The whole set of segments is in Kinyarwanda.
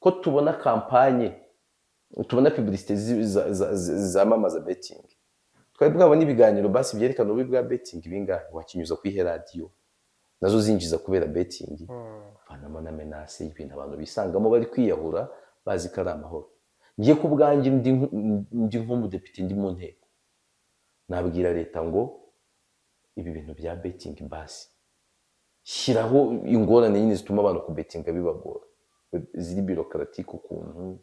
Ko tubona campagne, tubona publicité zamamaza betting, twari bwabona ibiganiro basi byerekana ububi bwa betting bingahe? Wakinyuza kuri radiyo, nazo zinjiza kubera betting. Vanamo na menace y'ibintu abantu bisangamo bari kwiyahura bazi ko ari amahoro. Ngiye ku bwanjye, ndi nk'umudepite, ndi mu nteko, nabwira leta ngo ibi bintu bya betting basi shyiraho ingorane nyine zituma abantu kubetinga bibagora, ziri bureaucratique ukuntu.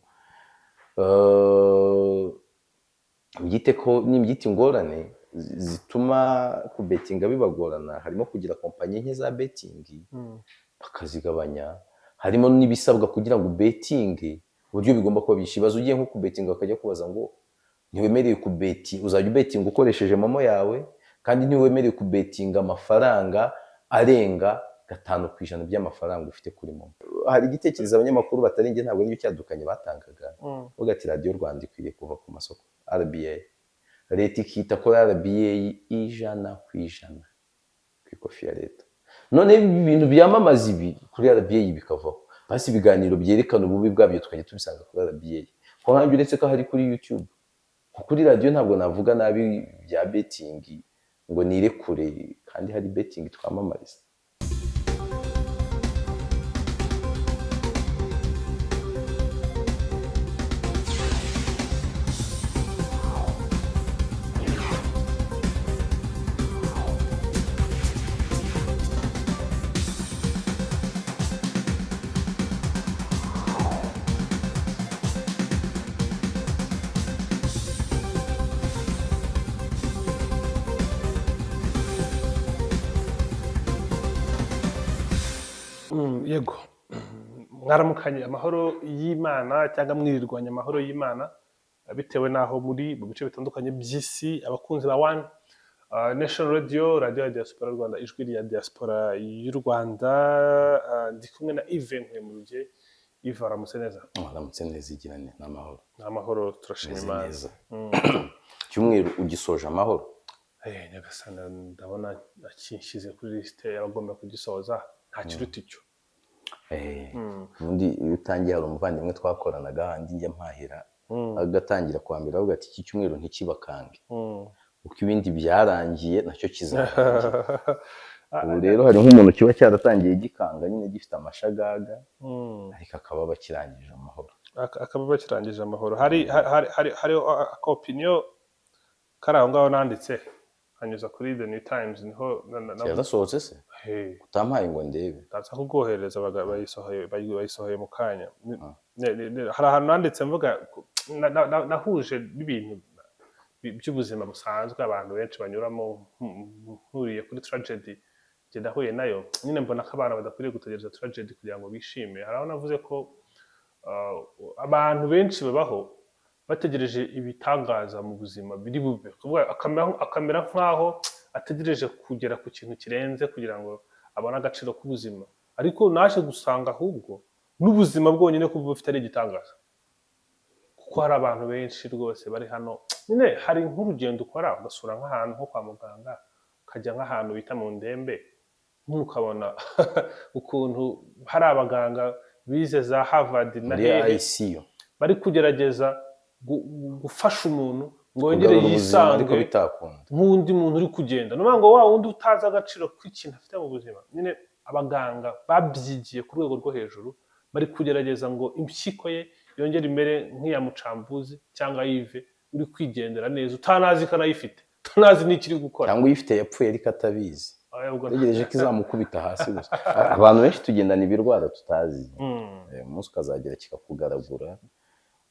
Mbyite ko nimbyita ingorane zituma kubetinga bibagorana, harimo kugira kompanyi nke za betting, bakazigabanya, harimo n'ibisabwa kugira ngo ubetinge, uburyo bigomba kuba byinshi. Ibaze ugiye nko kubetinga, bakajya kubaza ngo ntiwemerewe kubeti, uzajya ubetinga ukoresheje MoMo yawe, kandi ntiwemerewe kubetinga amafaranga arenga 5% by'amafaranga ufite kuri MoMo. Hari igitekerezo abanyamakuru batari njye, ntabwo nicyo cyadukanye, batangaga, bavuga ati Radiyo Rwanda ikwiriye kuva ku masoko, RBA, leta ikita kuri RBA 100% ku ikofi ya leta. None ibintu byamamaza ibi kuri RBA bikavaho, basi ibiganiro byerekana ububi bwabyo tukajya tubisanga kuri RBA. Ko nkanjye, uretse ko hari kuri YouTube, nko kuri radiyo ntabwo navuga nabi bya betting ngo nirekure kandi hari betting twamamariza. Yego, mwaramukanye amahoro y'Imana cyangwa mwirirwanya amahoro y'Imana, bitewe n'aho muri mu bice bitandukanye by'isi. Abakunzi ba One Nation Radio, radiyo ya diaspora y'u Rwanda, ijwi rya diaspora y'u Rwanda, ndi kumwe na Yves Nkuyemuruge. Yves, aramutse neza? Waramutse neza, igirane n'amahoro. Ni amahoro, turashima Meze Imana. neza. Icyumweru ugisoje amahoro? Nyagasana, ndabona akinshyize kuri lisite y'abagomba kugisoza, nta kiruta icyo. Ubundi iyo utangiye, hari umuvandimwe twakoranaga ahandi njya mpahira, agatangira kwambira avuga ati iki cyumweru ntikibakange, uko ibindi byarangiye nacyo kizarangira. Ubu rero hari nk'umuntu kiba cyaratangiye gikanga nyine, gifite amashagaga, ariko akaba bakirangije amahoro. Akaba bakirangije amahoro. Hari aka opinion kari aho ngaho nanditse hanyuza kuri The New Times, niho Cyarasohotse se? Hey, utampaye ngo ndebe? Ndaza kuguhereza, bayisohoye mu kanya. Hari ahantu nanditse mvuga nahuje n'ibintu by'ubuzima busanzwe abantu benshi banyuramo, nkuriye kuri tragedy njye nahuye nayo nyine, mbona ko abantu badakwiriye gutegereza tragedy kugira ngo bishime. Hari aho navuze ko abantu benshi babaho bategereje ibitangaza mu buzima biri bube. Kuvuga akamera nk'aho ategereje kugera ku kintu kirenze kugira ngo abone agaciro k'ubuzima, ariko naje gusanga ahubwo n'ubuzima bwonyine kuba bufite ari igitangaza, kuko hari abantu benshi rwose bari hano nyine. Hari nk'urugendo ukora ugasura nk'ahantu nko kwa muganga, ukajya nk'ahantu bita mu ndembe, nk'ukabona ukuntu hari abaganga bize za Harvard na Muri hehe ICU bari kugerageza gufasha umuntu ngo yongere kugarura ubuzima ariko yisange bitakunda nk'undi muntu uri kugenda. Ni ukuvuga ngo wa wundi utazi agaciro k'ikintu afite mu buzima nyine, abaganga babyigiye ku rwego rwo hejuru bari kugerageza ngo impyiko ye yongere imere nk'iya Mucambuzi cyangwa Yive uri kwigendera neza, utanazi ko anayifite, utanazi n'ikiri gukora. Cyangwa uyifite yapfuye ariko atabizi, Aya, ubwo ategereje ko izamukubita hasi gusa. Abantu benshi tugendana ibirwara tutazi. Umunsi ukazagera kikakugaragura,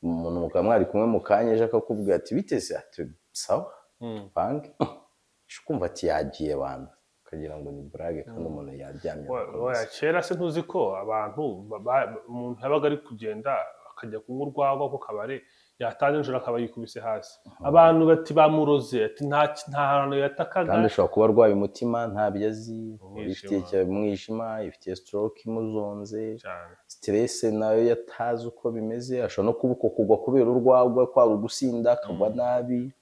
umuntu mukaba mwari kumwe mu kanya ejo akakubwira ati biteze, ati sawa, pange, ukumva ati yagiye abantu, ukagira ngo ni burage, kandi umuntu yaryamye agakomeza. Oya, kera se ntuzi ko abantu umuntu yabaga ari kugenda akajya kunywa urwagwa ku kabare, yataha nijoro akaba yikubise hasi, abantu bati bamuroze, ati nta hantu yatakaga. Kandi ashobora kuba arwaye umutima ntabyo azi. Umwijima. Ifitiye umwijima, ifitiye stroke imuzonze, cyane. Stress nayo yatazi uko bimeze. Ashobora no kuba uko kugwa kubera urwagwa kwari ugusinda akagwa nabi.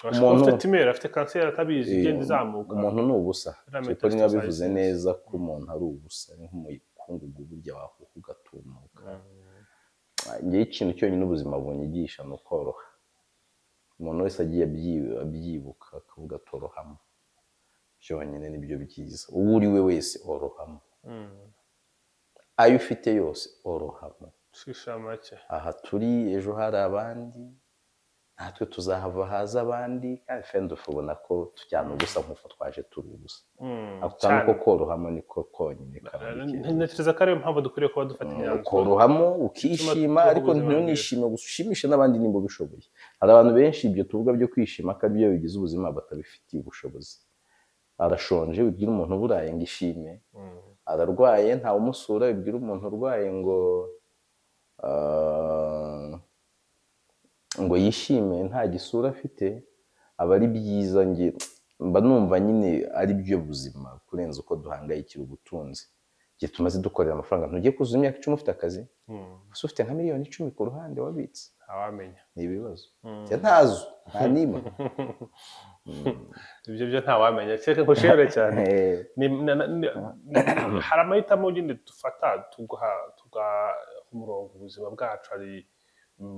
Ashobora kuba afite tumeur, afite kanseri atabizi, igenda izamuka. Umuntu ni ubusa. Iriya Jay Polly niba bivuze metastasizes. neza ko umuntu ari ubusa, ni nk'umukungugu burya wahuha ugatumuka. Ngewe ikintu cyonyine ubuzima bunyigisha ni ukoroha. Umuntu wese agiye abyibuka akavuga atorohamo, byonyine nibyo byiza. Uwo uri we wese orohamo, ayo ufite yose orohamo. Cisha make. Aha turi, ejo hari abandi, natwe tuzahava haza abandi, kandi fendufu ubona ko tujyana ubusa nk'uko twaje turi ubusa. Ako kantu ko korohamo niko konyine kabikenewe. Ntekereza ko ariyo mpamvu dukwiriye kuba dufata imyanzuro Ukorohamo, ukishima, tubaho ariko ubuzima bwiza. ntunishime gusa, ushimishe n'abandi nimba ubishoboye. Hari abantu benshi ibyo tuvuga byo kwishima ko aribyo bigize ubuzima batabifitiye ubushobozi. Arashonje, wibwira umuntu uburaye ngo ishime. Ararwaye, ntawe umusura, wibwira umuntu urwaye ngo yishime, nta gisura afite. Aba ari byiza, njye mba numva nyine ari byo buzima kurenza uko duhangayikira ubutunzi. Igihe tumaze dukorera amafaranga, ntugiye kuzuza imyaka 10 ufite akazi, gusa ufite nka miliyoni 10 ku ruhande wabitse. Ntawamenya. Ni ibibazo. Njye ntazo, nta n'imwe. Ibyo byo ntawamenya, kereka nkushimire cyane. Hari amahitamo nyine dufata, tugaha umurongo ubuzima bwacu. Hari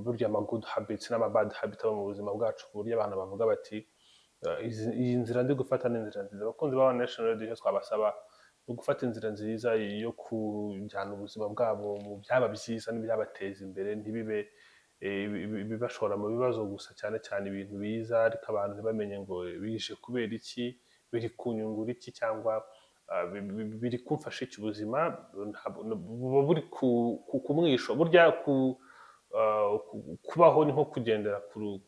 burya ama good habits n'ama bad habits aba mu buzima bwacu, ku buryo abantu bavuga bati: Iyi nzira ndi gufata ni inzira nziza." Abakunzi ba One Nation Radio, icyo twabasaba ni ugufata inzira nziza yo kujyana ubuzima bwabo mu byaba byiza n'ibyabateza imbere, ntibibe ibibashora mu bibazo gusa, cyane cyane ibintu biza ariko abantu ntibamenye ngo bije kubera iki, biri kunyungura iki, cyangwa biri kumfasha iki. Ubuzima buba buri ku mwisho. Burya kubaho ni nko kugendera ku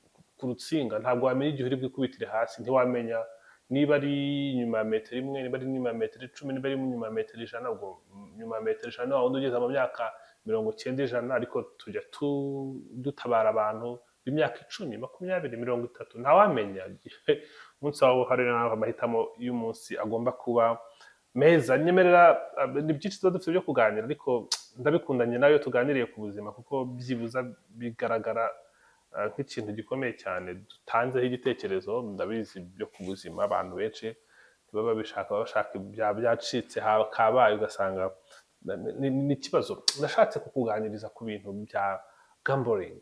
rutsinga, ntabwo wamenya igihe uri bwikubitire hasi. Ntiwamenya niba ari nyuma ya metero 1, niba ari nyuma ya metero 10, niba ari nyuma ya metero 100. Ubwo nyuma ya metero 100 wa wundi ugeze mu myaka 90, 100. Ariko tujya dutabara abantu b'imyaka 10, 20, 30. Ntawamenya umunsi wawe hari n'aho amahitamo y'umunsi agomba kuba meza. Nyemerera, ni byinshi tuba dufite byo kuganira, ariko ndabikundanye nayo tuganiriye ku buzima, kuko byibuza bigaragara nk'ikintu gikomeye cyane dutanzeho igitekerezo. Ndabizi, byo ku buzima abantu benshi ntibaba babishaka, baba bashaka ibya byacitse kabaye, ugasanga ni ikibazo. Nashatse kukuganiriza ku bintu bya gambling,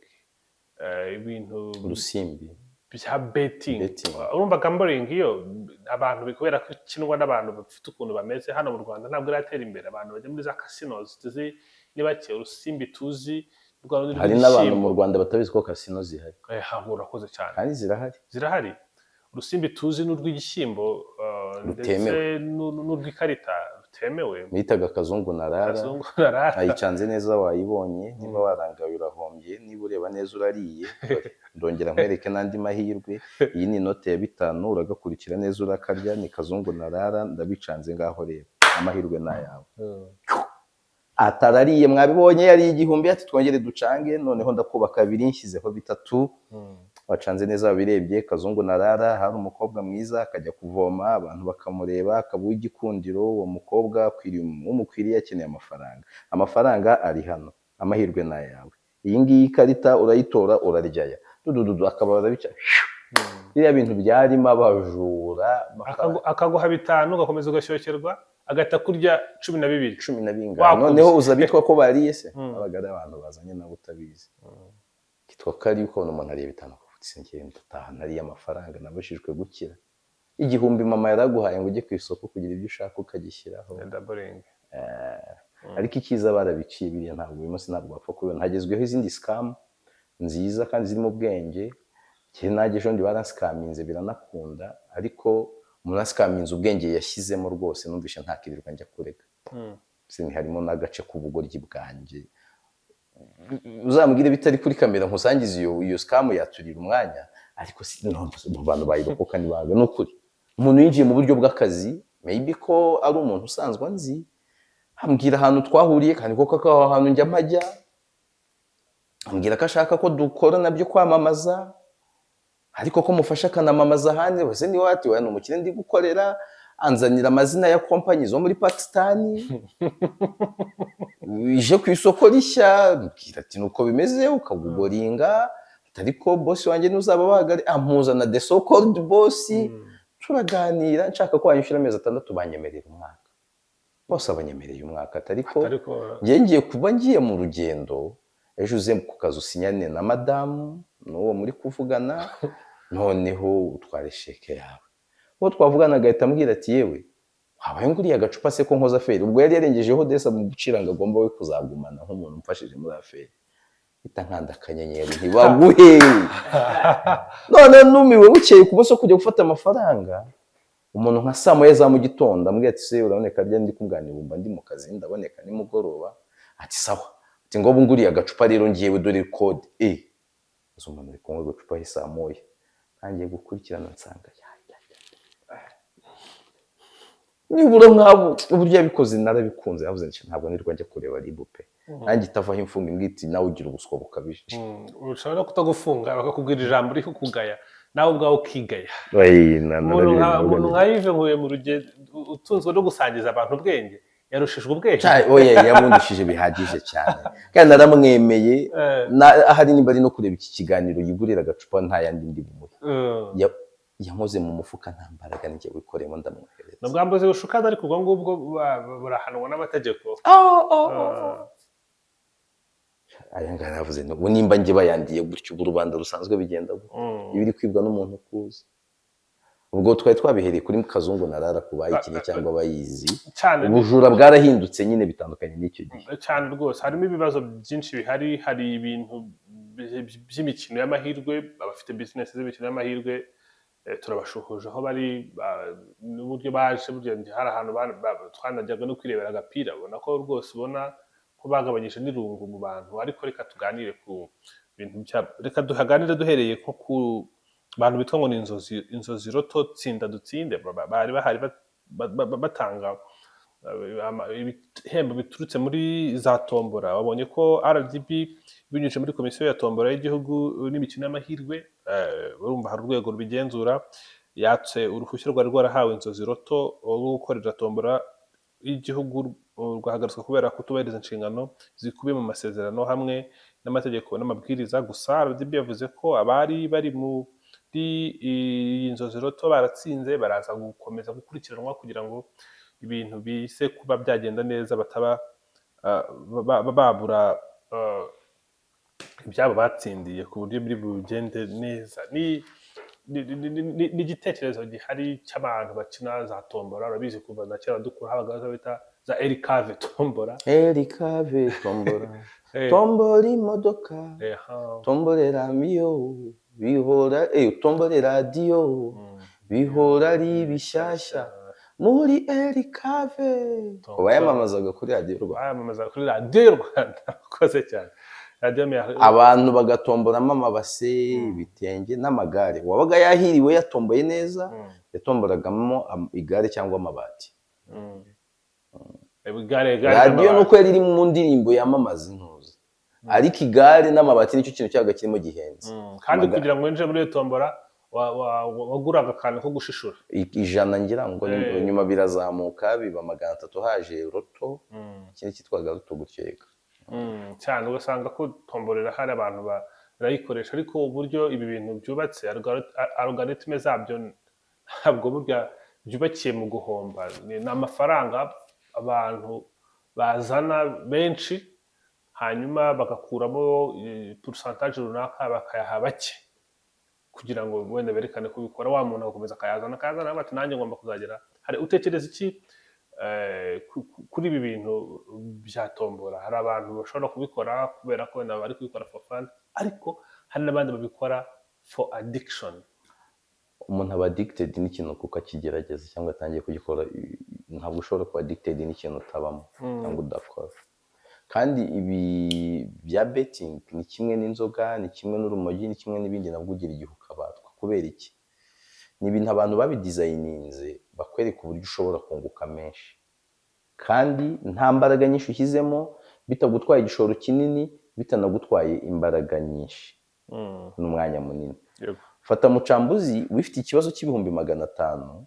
ibintu Urusimbi. bya betting. Betting. Urumva gambling, iyo abantu, kubera ko ikinwa n'abantu bafite ukuntu bameze, hano mu Rwanda ntabwo iratera imbere. Abantu bajya muri za casinos tuzi ni bake. Urusimbi tuzi rwa rundi Hari n'abantu mu rw'ibishyimbo. Rwanda batabizi ko kasino zihari. Urakoze cyane. Kandi zirahari. Zirahari. Urusimbi tuzi n'urw'igishyimbo, ndetse Rutemewe. n'urw'ikarita rutemewe. Mwitaga kazungu na rara. Kazungu na rara. Ayicanze neza, wayibonye. Niba warangaye urahombye, niba ureba neza urariye. Ndongera nkwereke n'andi mahirwe. Iyi ni inote ya 5, uragakurikira neza urakarya. Ni kazungu na rara, ndabicanze, ngaho reba, amahirwe ni ayawe. Atarariye, mwabibonye, yariye 1000. Ati: "Twongere ducange noneho, ndakuba kabiri, nshyizeho 3." Wacanze neza, wabirebye, kazungu na rara. Hari umukobwa mwiza, akajya kuvoma, abantu bakamureba, akaba uw'igikundiro. Uwo mukobwa akwiriye umukwiriye, akeneye amafaranga. Amafaranga ari hano, amahirwe ni ayawe. Iyi ngiyi ikarita urayitora, uraryaya dudududu, akaba arabica. Biriya bintu byarimo abajura. Akaguha 5, ugakomeza ugashyokерwa, agahita kurya 12. Cumi na bingahe. Wakubye. Noneho uza bitwa ko bariye se, abaga ari abantu bazanye nabo utabizi, kitwa ko ari ukabona umuntu ariye 5, akavuga: "Ngenda ndataha nariye amafaranga nabujijwe gukira." 1000 mama yaraguhaye ngo ujye ku isoko kugira ibyo ushaka, ukagishyiraho. Doubling. Ariko icyiza barabiciye biriya, ntabwo uyu munsi ntabwo wapfa kubibona. Hagezweho izindi scam nziza kandi zirimo ubwenge. Njye najye ejo bundi baransikaminze, biranakunda, ariko umuntu asikaminze ubwenge yashyizemo rwose, numvishe ntakirirwa njya kurega. Harimo n'agace k'ubugoryi bwanjye. Uzambwire bitari kuri kamera nkusangize iyo scam, yaturira umwanya. Ariko si no, mu bantu bayirokoka ntibanga. Ni ukuri, umuntu yinjiye mu buryo bw'akazi, maybe ko ari umuntu usanzwe anzi, ambwira ahantu twahuriye, kandi koko aho hantu njya mpajya. Ambwira ko ashaka ko dukora nabyo kwamamaza, ariko ko mufasha akanamamaza ahandi hose. Niba ati: "Oya, ni umukire ndi gukorera." Anzanira amazina ya kompanyi zo muri Pakisitani ije ku isoko rishya. Mbwira ati: "Nuko bimeze," ukagugoringa, ariko boss wanjye ntuzaba bahagari. Ampuza na the so called boss, turaganira, nshaka ko banyishyura amezi 6, banyemerera umwaka bose. Abanyemereye umwaka, ariko ariko njye ngiye kuba ngiye mu rugendo. Ejo uze ku kazi usinyane na madamu n'uwo muri kuvugana, noneho utware sheke yawe. Uwo twavugana agahita ambwira ati: "Yewe, wabaye nguriye agacupa se ko nkoza affaire?" Ubwo yari yarengejeho desa mu gucira ngo agomba we kuzagumana nk'umuntu umfashije muri affaire. Mpita nkanda akanyenyeri, ntibaguhe. None numiwe. Bukeye ku munsi wo kujya gufata amafaranga, umuntu nka saa 1 za mu gitondo ambwira ati: "Se uraboneka rya?" Ndi kumubwira, wumva ndi mu kazi, ndaboneka nimugoroba. Ati: "Sawa." Ati: "Ngo nguriye agacupa rero, ngiyewe, dore code." Uzi umuntu uri kunywa agacupa he saa 1? Ntangiye gukurikirana, nsanga ya, ya, ya. Nibura nk'abo uburyo yabikoze narabikunze. Yavuze nti: "Ntabwo nirwa njya kureba RIB pe." Nanjye itavaho imfunga imbwira iti: "Nawe ugira ubuswa bukabije." Ushobora no kutagufunga, bakakubwira ijambo riri kukugaya, nawe ubwawe ukigaya. Oyi, Umuntu nka Yves Nkuye mu rugendo, utunzwe no gusangiza abantu ubwenge, yarushijwe ubwenge. Oya, yabundishije bihagije cyane kandi naramwemeye. Ahari nimba ari no kureba iki kiganiro, yigurira agacupa, nta yandi ndi bumuhe. Yankoze mu mufuka nta mbaraga, njye wikoreyemo, ndamwohereza. Ni ubwambuzi bushukana, ariko ubwo ngubwo burahanwa n'amategeko. Aya ngaya navuze nti: "Ubu nimba njye bayandiye gutyo, ubu rubanda rusanzwe bigenda gutyo?" Iba iri kwibwa n'umuntu ukuzi. Ubwo twari twabihereye kuri Kazungu na Rara ku bayikinnye cyangwa abayizi. Cyane. Ubujura bwarahindutse nyine, bitandukanye n'icyo gihe. Cyane rwose, harimo ibibazo byinshi bihari. Hari ibintu by'imikino y'amahirwe, abafite bizinesi z'imikino y'amahirwe, turabashuhuje aho bari n'uburyo baje. Burya hari ahantu twanajyaga no kwirebera agapira, ubona ko rwose ubona ko bagabanyije n'irungu mu bantu. Ariko reka tuganire ku bintu bya, reka duhaganire duhereye nko ku bantu bitwa ngo ni Inzozi Lotto, Tsinda Dutsinde. Bari bahari batanga ibihembo biturutse muri za tombora. Wabonye ko RDB binyujije muri Komisiyo ya Tombora y'Igihugu n'Imikino y'Amahirwe, urumva hari urwego rubigenzura, yatse uruhushya rwari rwarahawe Inzozi Lotto rwo gukorera tombora y'igihugu, rwahagaritswe kubera kutubahiriza inshingano zikubiye mu masezerano hamwe n'amategeko n'amabwiriza. Gusa RDB yavuze ko abari bari muri iyi Nzozi Lotto baratsinze baraza gukomeza gukurikiranwa kugira ngo ibintu bise kuba byagenda neza, bataba babura ibyabo batsindiye ku buryo biri bugende neza. Ni igitekerezo gihari cy'abantu bakina za tombora. Urabizi, kuva na kera dukura habaga izo bita za erikave tombora. Erikave tombora, tombora imodoka, tombore ramiyo, bihora tombore radiyo, bihora ari bishyashya muri erikave. Bayamamazaga kuri Radiyo Rwanda. Bayamamaza kuri Radiyo y'u Rwanda. Urakoze cyane, Radiyo Abantu bagatomboramo amabase, ibitenge n'amagare. Uwabaga yahiriwe, yatomboye neza, yatomboragamo igare cyangwa amabati. Igare Radiyo n'amabati. Nuko yari iri mu ndirimbo yamamaza intuza, ariko igare n'amabati nicyo kintu cyabaga kirimo gihenze. Kandi kugira ngo winjire muri iyo tombora waguraga akantu ko gushishura. 100 ngira ngo nyuma birazamuka biba 300, haje loto, ikindi cyitwaga loto gutyo yego. Cyane, ugasanga ko tomborera hari abantu barayikoresha, ariko uburyo ibi bintu byubatse, algorithme zabyo, ntabwo burya byubakiye mu guhomba. Ni amafaranga abantu bazana benshi, hanyuma bagakuramo pourcentage runaka, bakayaha bake kugira ngo wenda berekane ko bikora. Wa muntu agakomeza akayazana, akayazana, bati: "Nanjye ngomba kuzagera." Hari utekereza iki kuri ibi bintu bya tombora? Hari abantu bashobora kubikora kubera ko wenda bari kubikora for fun, ariko hari n'abandi babikora for addiction. Umuntu aba addicted n'ikintu kuko akigerageza cyangwa atangiye kugikora. Ntabwo ushobora kuba addicted n'ikintu utabamo cyangwa udakora. Kandi ibi bya betting ni kimwe n'inzoga, ni kimwe n'urumogi, ni kimwe n'ibindi, nabwo ugira igihe ukabatwa. Kubera iki? Ni ibintu abantu babidesigninze bakwereka uburyo ushobora kunguka menshi kandi nta mbaraga nyinshi ushyizemo, bitagutwaye igishoro kinini, bitanagutwaye imbaraga nyinshi n'umwanya munini. Fata Mucambuzi wifite ikibazo cy'ibihumbi 500.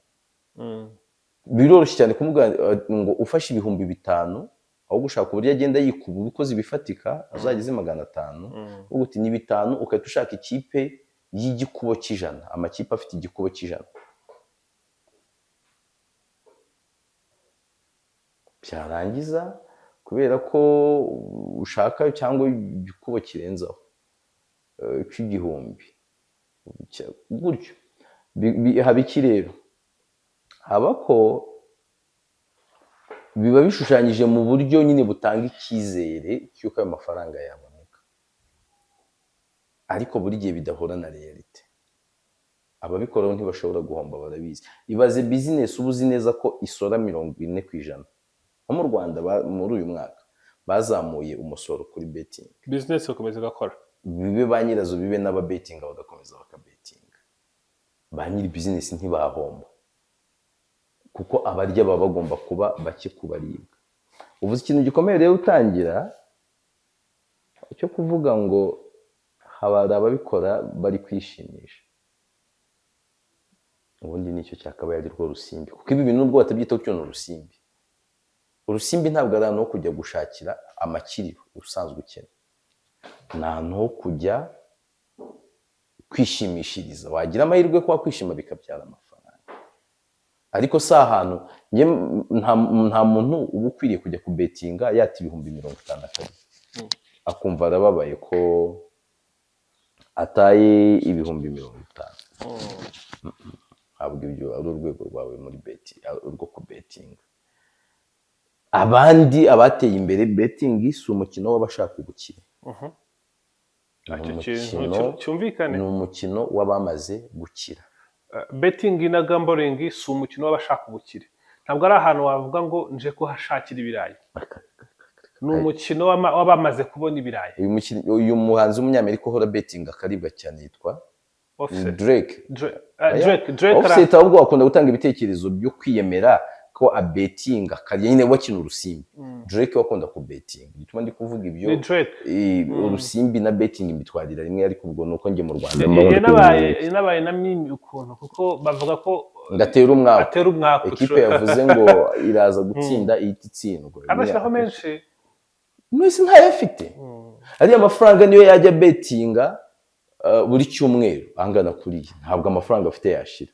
Biroroshye cyane kumubwira ngo ufashe 5000, aho gushaka uburyo agenda yikuba ubikoze ibifatika azageze 500. Uvuga uti ni 5, ugahita ushaka ikipe y'igikubo cy'ijana, amakipe afite igikubo cy'ijana, byarangiza Kubera ko ushaka cyangwa igikubo kirenzaho cy'igihumbi gutyo. Haba iki rero? Haba ko biba bishushanyije mu buryo nyine butanga icyizere cy'uko ayo mafaranga yaboneka, ariko buri gihe bidahura na réalité. Ababikoraho ntibashobora guhomba, barabizi. Ibaze business uba uzi neza ko isora 40%. Nko mu Rwanda muri uyu mwaka bazamuye umusoro kuri betting. Business igakomeza igakora. Bibe ba nyirazo, bibe n'ababetinga, bagakomeza bakabetinga. Ba nyiri business ntibahomba, kuko abarya baba bagomba kuba bake ku baribwa. Uvuze ikintu gikomeye rero, utangira cyo kuvuga ngo hari ababikora bari kwishimisha. Ubundi nicyo cyakabaye ari rwo rusimbi, kuko ibi bintu nubwo batabyitaho cyo ni urusimbi. Urusimbi ntabwo ari ahantu ho kujya gushakira amakiriro usanzwe ukennye, ni ahantu ho kujya kwishimishiriza, wagira amahirwe kuba kwishima bikabyara amafaranga, ariko si ahantu njye nta muntu uba ukwiriye kujya kubetinga yata 50,000 akarya, akumva arababaye ko ataye 50,000. Ntabwo ibyo ari urwego rwawe muri beti rwo kubetinga. Abandi abateye imbere, betting si umukino w'abashaka ubukire. Ni Icyo kintu umukino cyumvikane. Ni umukino w'abamaze gukira. Betting na gambling si umukino w'abashaka ubukire. Ntabwo ari ahantu wavuga ngo nje kuhashakira ibirayi. Ni umukino w'abamaze kubona ibirayi. Uyu muhanzi w'umunyamerika uhora betting akaribwa cyane yitwa Offset. Drake. Oya. Drake. Offset ahubwo akunda gutanga ibitekerezo byo kwiyemera ko abetinga akarya nyine, bakina urusimbi. Drake we akunda kubetinga. Igituma ndi kuvuga ibyo, Ni Drake. Urusimbi na betting mbitwarira rimwe, ariko ubwo ni uko njye mu Rwanda mba nkunda Yanabaye kubimenya. Yanabaye na meme ukuntu, kuko bavuga ko Ngatera umwaku. Atera umwaku. Ekipe yavuze ngo iraza gutsinda ihita itsindwa. Anashyiraho menshi. Mwese ntayo afite. Ariya mafaranga niyo yajya betinga buri cyumweru angana kuriya, ntabwo amafaranga afite yashira.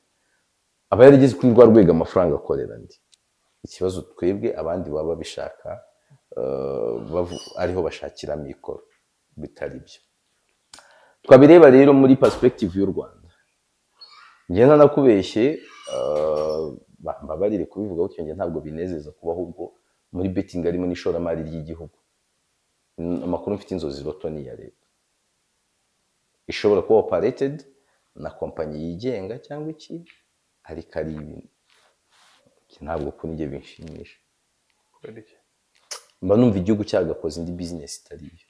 Aba yarageze kuri rwa rwego amafaranga akorera andi. Ikibazo twebwe abandi baba babishaka ariho bashakira mikoro, bitari byo. Twabireba rero muri perspective y'u Rwanda, njye ntanakubeshye, mbabarire kubivuga gutyo, njye ntabwo binezeza kuba ahubwo muri betting harimo n'ishoramari ry'igihugu. Amakuru mfite, Inzozi Lotto ni iya leta, ishobora kuba operated na kompanyi yigenga cyangwa iki, ariko ari ibintu ntabwo kuri njye binshimisha. Kubera iki? Mba numva igihugu cyagakoze indi business itari iyo,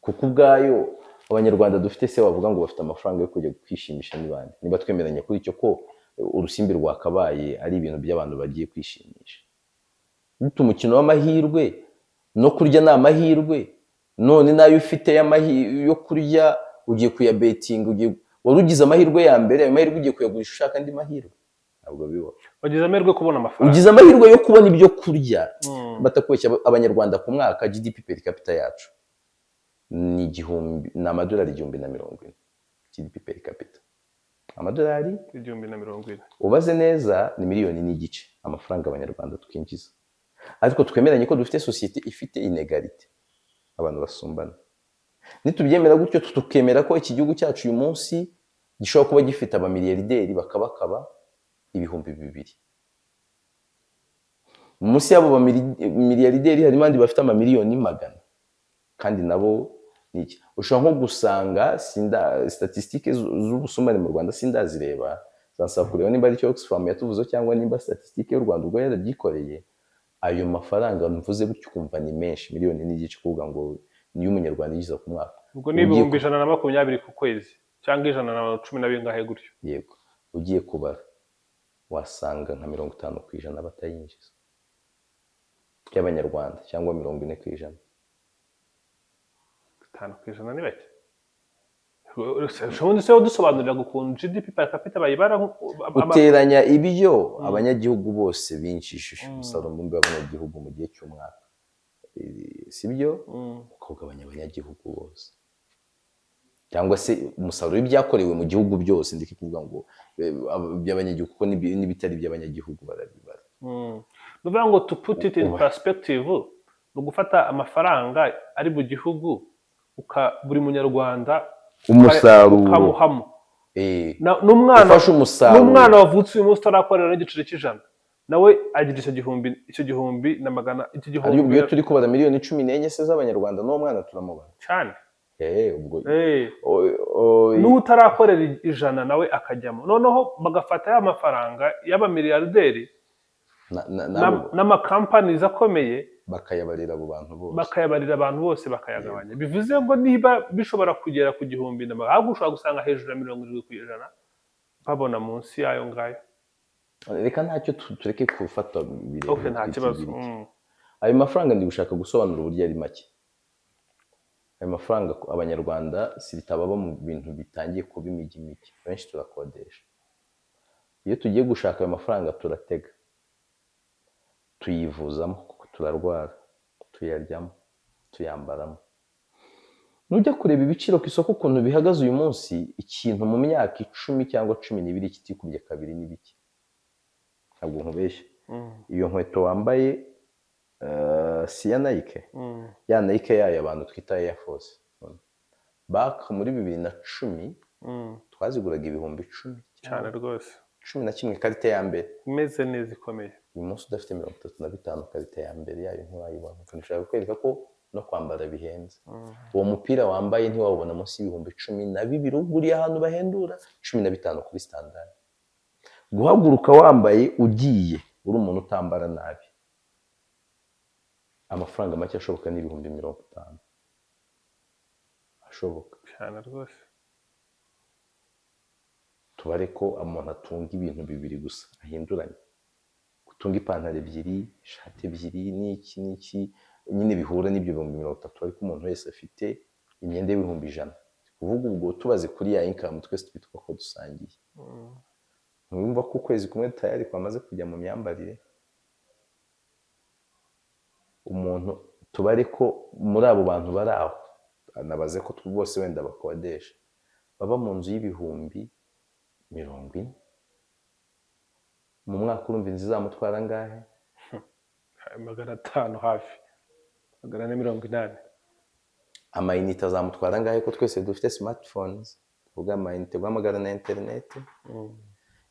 kuko ubwayo abanyarwanda dufite se wavuga ngo bafite amafaranga yo kujya kwishimisha n'ibandi? Niba twemeranya kuri icyo ko urusimbi rwakabaye ari ibintu by'abantu bagiye kwishimisha, bita umukino w'amahirwe, no kurya ni amahirwe. None n'ayo ufite yo kurya ugiye kuyabetinga, ugiye wari ugize amahirwe ya mbere, ayo mahirwe ugiye kuyagurisha ushaka andi mahirwe. Ntabwo bibaho. Wagize amahirwe yo kubona amafaranga. Ugize amahirwe yo kubona ibyo kurya. Batakubeshya, abanyarwanda ku mwaka GDP per capita yacu ni igihumbi, ni amadolari 1,040. GDP per capita amadolari 1,040. Ubaze neza ni miliyoni n'igice amafaranga abanyarwanda twinjiza, ariko twemeranye ko dufite sosiyete ifite inégalité, abantu basumbana. Nitubyemera gutyo, tukemera ko iki gihugu cyacu uyu munsi gishobora kuba gifite abamiliyarderi bakabakaba 2000, munsi y'abo bamiliyarderi harimo abandi bafite amamiliyoni magana, kandi nabo ni iki? Ushobora nko gusanga sinda statistique z'ubusumbane mu Rwanda sindazireba, zansaba kureba nimba ari cyo Oxfam yatuvuzeho cyangwa nimba statistique y'u Rwanda ubwo yarabyikoreye. Ayo mafaranga mvuze gutyo ukumva ni menshi, miliyoni n'igice, kuvuga ngo niyo umunyarwanda yinjiza ku mwaka. Ubwo ni 120,000 ku kwezi cyangwa 110 na bingahe gutyo. Yego, ugiye kubara wasanga nka 50% batayinjiza by'abanyarwanda, cyangwa 40%. 5% ni bake. Ubundi se udusobanurira ukuntu GDP per capita bayibara Uteranya ibyo abanyagihugu bose binjije, umusaruro mbumbe w'abanyagihugu mu gihe cy'umwaka, si byo? Ukawugabanya abanyagihugu bose, cyangwa se umusaruro w'ibyakorewe mu gihugu byose, ndeke kuvuga ngo iby'abanyagihugu, kuko n'ibitari iby'abanyagihugu barabibara. Ni ukuvuga ngo to put it in Uba- perspective. Ni ugufata amafaranga ari mu gihugu, buri munyarwanda Umusaruro. ukamuhamo. N'umwana Ufashe umusaruro. N'umwana wavutse uyu munsi utarakorera n'igiceri cy'ijana, nawe agira icyo gihumbi, icyo gihumbi na magana, icyo Ari gihumbi. ubwo iyo turi kubara miliyoni 14 se z'Abanyarwanda, n'uwo mwana turamubara? Cyane. Ubwo N'utarakorera 100 nawe akajyamo. Noneho bagafata ya mafaranga y'abamiliyarderi nabo n'amakampanizi akomeye, bakayabarira abo bantu bose. Bakayabarira abantu bose, bakayagabanya. Bivuze ngo niba bishobora kugera ku gihumbi na magana, ahubwo ushobora gusanga hejuru ya 70% babona munsi y'ayo ngayo. Reka ntacyo, tureke gufata birebire. Okay, nta kibazo. Twikigirike. Ayo mafaranga, ndi gushaka gusobanura uburyo ari make ayo mafaranga. Abanyarwanda si baba mu bintu bitangiye kuba imijyi mike, benshi turakodesha. Iyo tugiye gushaka ayo mafaranga, turatega, tuyivuzamo kuko turarwara, tuyaryamo, tuyambaramo. Nujya kureba ibiciro ku isoko ukuntu bihagaze uyu munsi, ikintu mu myaka 10 cyangwa 12 kitikubye kabiri ni bike, ntabwo nkubeshya. Iyo nkweto wambaye, si iya Nike? Ya Nike yayo abantu twita Air Force back muri 2010, twaziguraga 10,000. Cyane rwose. 11 qualité ya mbere. Imeze neza, ikomeye. Uyu munsi udafite 35, qualité ya mbere yayo ntiwayibona. Nshaka kukwereka ko no kwambara bihenze. Uwo mupira wambaye ntiwawubona munsi y'ibihumbi 12, uguriye ahantu bahendura 15 kuri standard. Guhaguruka wambaye ugiye, uri umuntu utambara nabi, amafaranga make ashoboka ni 50,000 ashoboka. Cyane rwose. Tubare ko umuntu atunga ibintu bibiri gusa ahinduranya, gutunga ipantaro ebyiri, ishati ebyiri, n'iki n'iki, nyine bihura n'ibyo 30,000. Ariko umuntu wese afite imyenda y'ibihumbi 100. Kuvuga ubwo tubaze kuri ya income twese twitwa ko dusangiye, ntiwumva ko ukwezi kumwe tayari kwamaze kujya mu myambarire? Umuntu, tubare ko muri abo bantu bari aho, anabaze ko bose wenda bakodesha, baba mu nzu y'ibihumbi 40 mu mwaka, urumva inzu izamutwara angahe? 500, hafi 480. Amayinite azamutwara angahe, ko twese dufite smartphones? Tuvuga amayinite, guhamagara na interineti,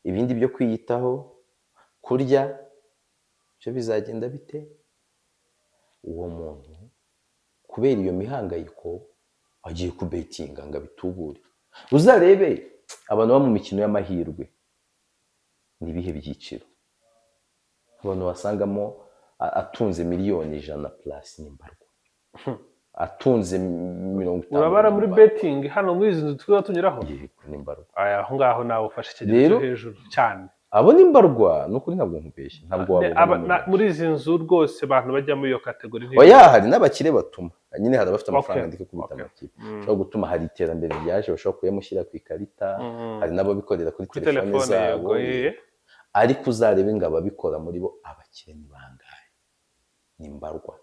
ibindi byo kwiyitaho, kurya, byo bizagenda bite? Uwo muntu kubera iyo mihangayiko agiye kubetinga ngo abitubure. Uzarebe abantu baba mu mikino y'amahirwe, ni ibihe byiciro abantu wasangamo atunze miliyoni 100 plus? Ni mbarwa. Atunze 50. Urabara muri Ni mbarwa. betting hano muri izi nzu twiza tunyuraho? Yego, ni mbarwa. Aya, aho ngaho nawe ufashe ikigero Rero- cyo hejuru cyane. Abo ni mbarwa, ni ukuri, ntabwo nkubeshye, ntabwo wababona muri benshi. Muri izi nzu rwose abantu bajya muri iyo category Oya, hari n'abakire batuma nyine, hari abafite amafaranga, ndi kubita amakipe bashobora gutuma. Hari iterambere ryaje, bashobora kuyamushyira ku ikarita. Hari n'ababikorera kuri Kuri telefone telefone zabo. Yego. Ariko uzarebe ngo ababikora muri bo, abakire ni bangahe? Ni mbarwa.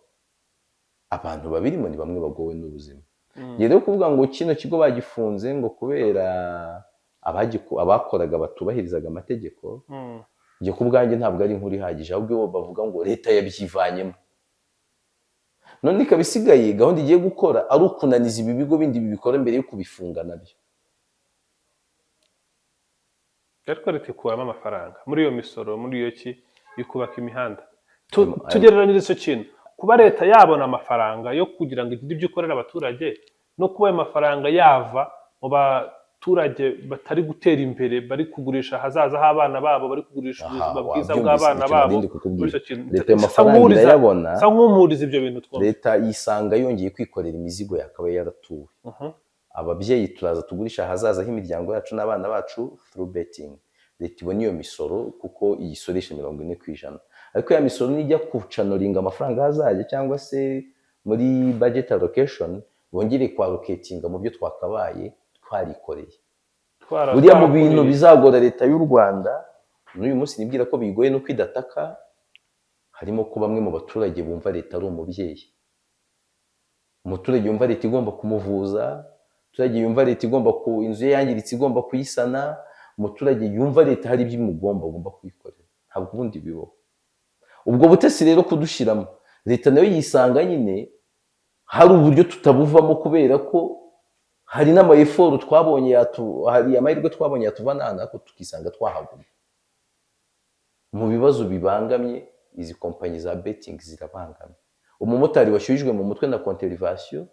Abantu babirimo ni bamwe bagowe n'ubuzima. Rero kuvuga ngo kino kigo bagifunze ngo kubera abakoraga batubahirizaga amategeko, njye ku bwanjye ntabwo ari inkuru ihagije. Ahubwo iyo bavuga ngo leta yabyivanyemo, none ikaba isigaye gahunda igiye gukora ari ukunaniza ibi bigo bindi bibikora mbere yo kubifunga nabyo. Ariko leta ikuramo amafaranga muri iyo misoro, muri iyo ki, ikubaka imihanda. Tugereranyije icyo kintu, kuba leta yabona amafaranga yo kugira ngo igire ibyo ikorera abaturage, no kuba ayo mafaranga yava mu baturage batari gutera imbere, bari kugurisha ahazaza h'abana babo, bari kugurisha Aha, ubuzima bwiza wabyumvise, bw'abana icyo babo. nari ndi kukubwira. Muri icyo kintu Leta ayo mafaranga irayabona. Sa nk'umuhuriza ibyo bintu twumva. Leta yisanga yongeye kwikorera imizigo yakabaye yaratuwe. Ababyeyi turaza tugurisha ahazaza h'imiryango yacu n'abana bacu through betting. Leta ibona iyo misoro kuko iyisoresha 40%, ariko ya misoro nijya kuchannelinga amafaranga ahazajya cyangwa se muri budget allocation, bongere kwallocatinga mu byo twakabaye twarikoreye. Buriya mu bintu Twarakuriye. bizagora leta y'u Rwanda n'uyu munsi nibwira ko bigoye no kwidataka, harimo ko bamwe mu baturage bumva leta ari umubyeyi. Umuturage yumva leta igomba kumuvuza, umuturage yumva leta igomba ku inzu ye yangiritse igomba kuyisana, umuturage yumva leta hari ibyo imugomba, agomba kuyikorera. Ntabwo ubundi bibaho. Ubwo butesi rero kudushyiramo Leta nayo yisanga nyine hari uburyo tutabuvamo, kubera ko hari n'ama efforts twabonye hari amahirwe twabonye yatuvana ahantu, ariko tukisanga twahaguma mu bibazo bibangamye. Izi kompanyi za betting zirabangamye. Umumotari washyuhijwe mu mutwe na contravention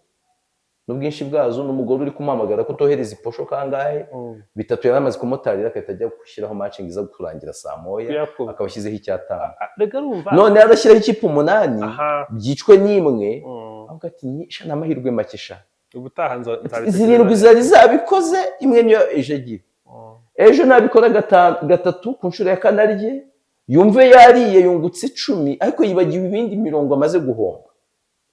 n'ubwinshi bwazo, n'umugore uri kumuhamagara ko utohereza iposho kangahe, bitatu yari amaze kumotari, agahita ajya gushyiraho matching iza kurangira saa 1, Kuyakuba. akaba ashyizeho icyatanu. Ah, rega urumva. None arashyiraho ikipe 8, byicwe n'imwe, avuga ati: "Sha, ni amahirwe make sha." Ubutaha nzabitekereza 7 neza. Zari zabikoze, imwe niyo ejo agira. Ejo nabikora gatatu ku nshuro ya kane arye, yumve yariye, yungutse 10, ariko yibagiwe ibindi mirongo amaze guhomba.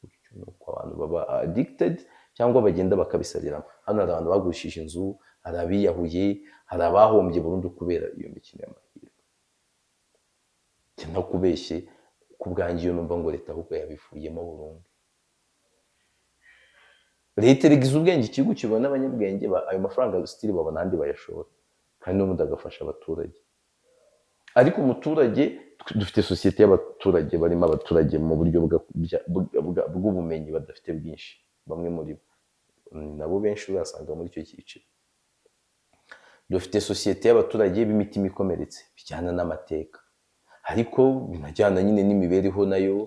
Gutyo ni uko abantu baba addicted cyangwa bagenda bakabisariramo. Hano hari abantu bagurishije inzu, hari abiyahuye, hari abahombye burundu kubera iyo mikino y'amahirwe. Njye ntakubeshye, ku bwanjye iyo numva ngo leta ahubwo yabivuyemo burundu. Leta erigize ubwenge, igihugu kibona abanyabwenge, ayo mafaranga still babona ahandi bayashora, kandi n'ubundi agafasha abaturage. Ariko umuturage, dufite sosiyete y'abaturage barimo abaturage mu buryo bw'ubumenyi badafite bwinshi, bamwe muri bo. Nabo benshi uzasanga muri icyo cyiciro. Dufite sosiyete y'abaturage b'imitima ikomeretse, bijyana n'amateka, ariko binajyana nyine n'imibereho nayo.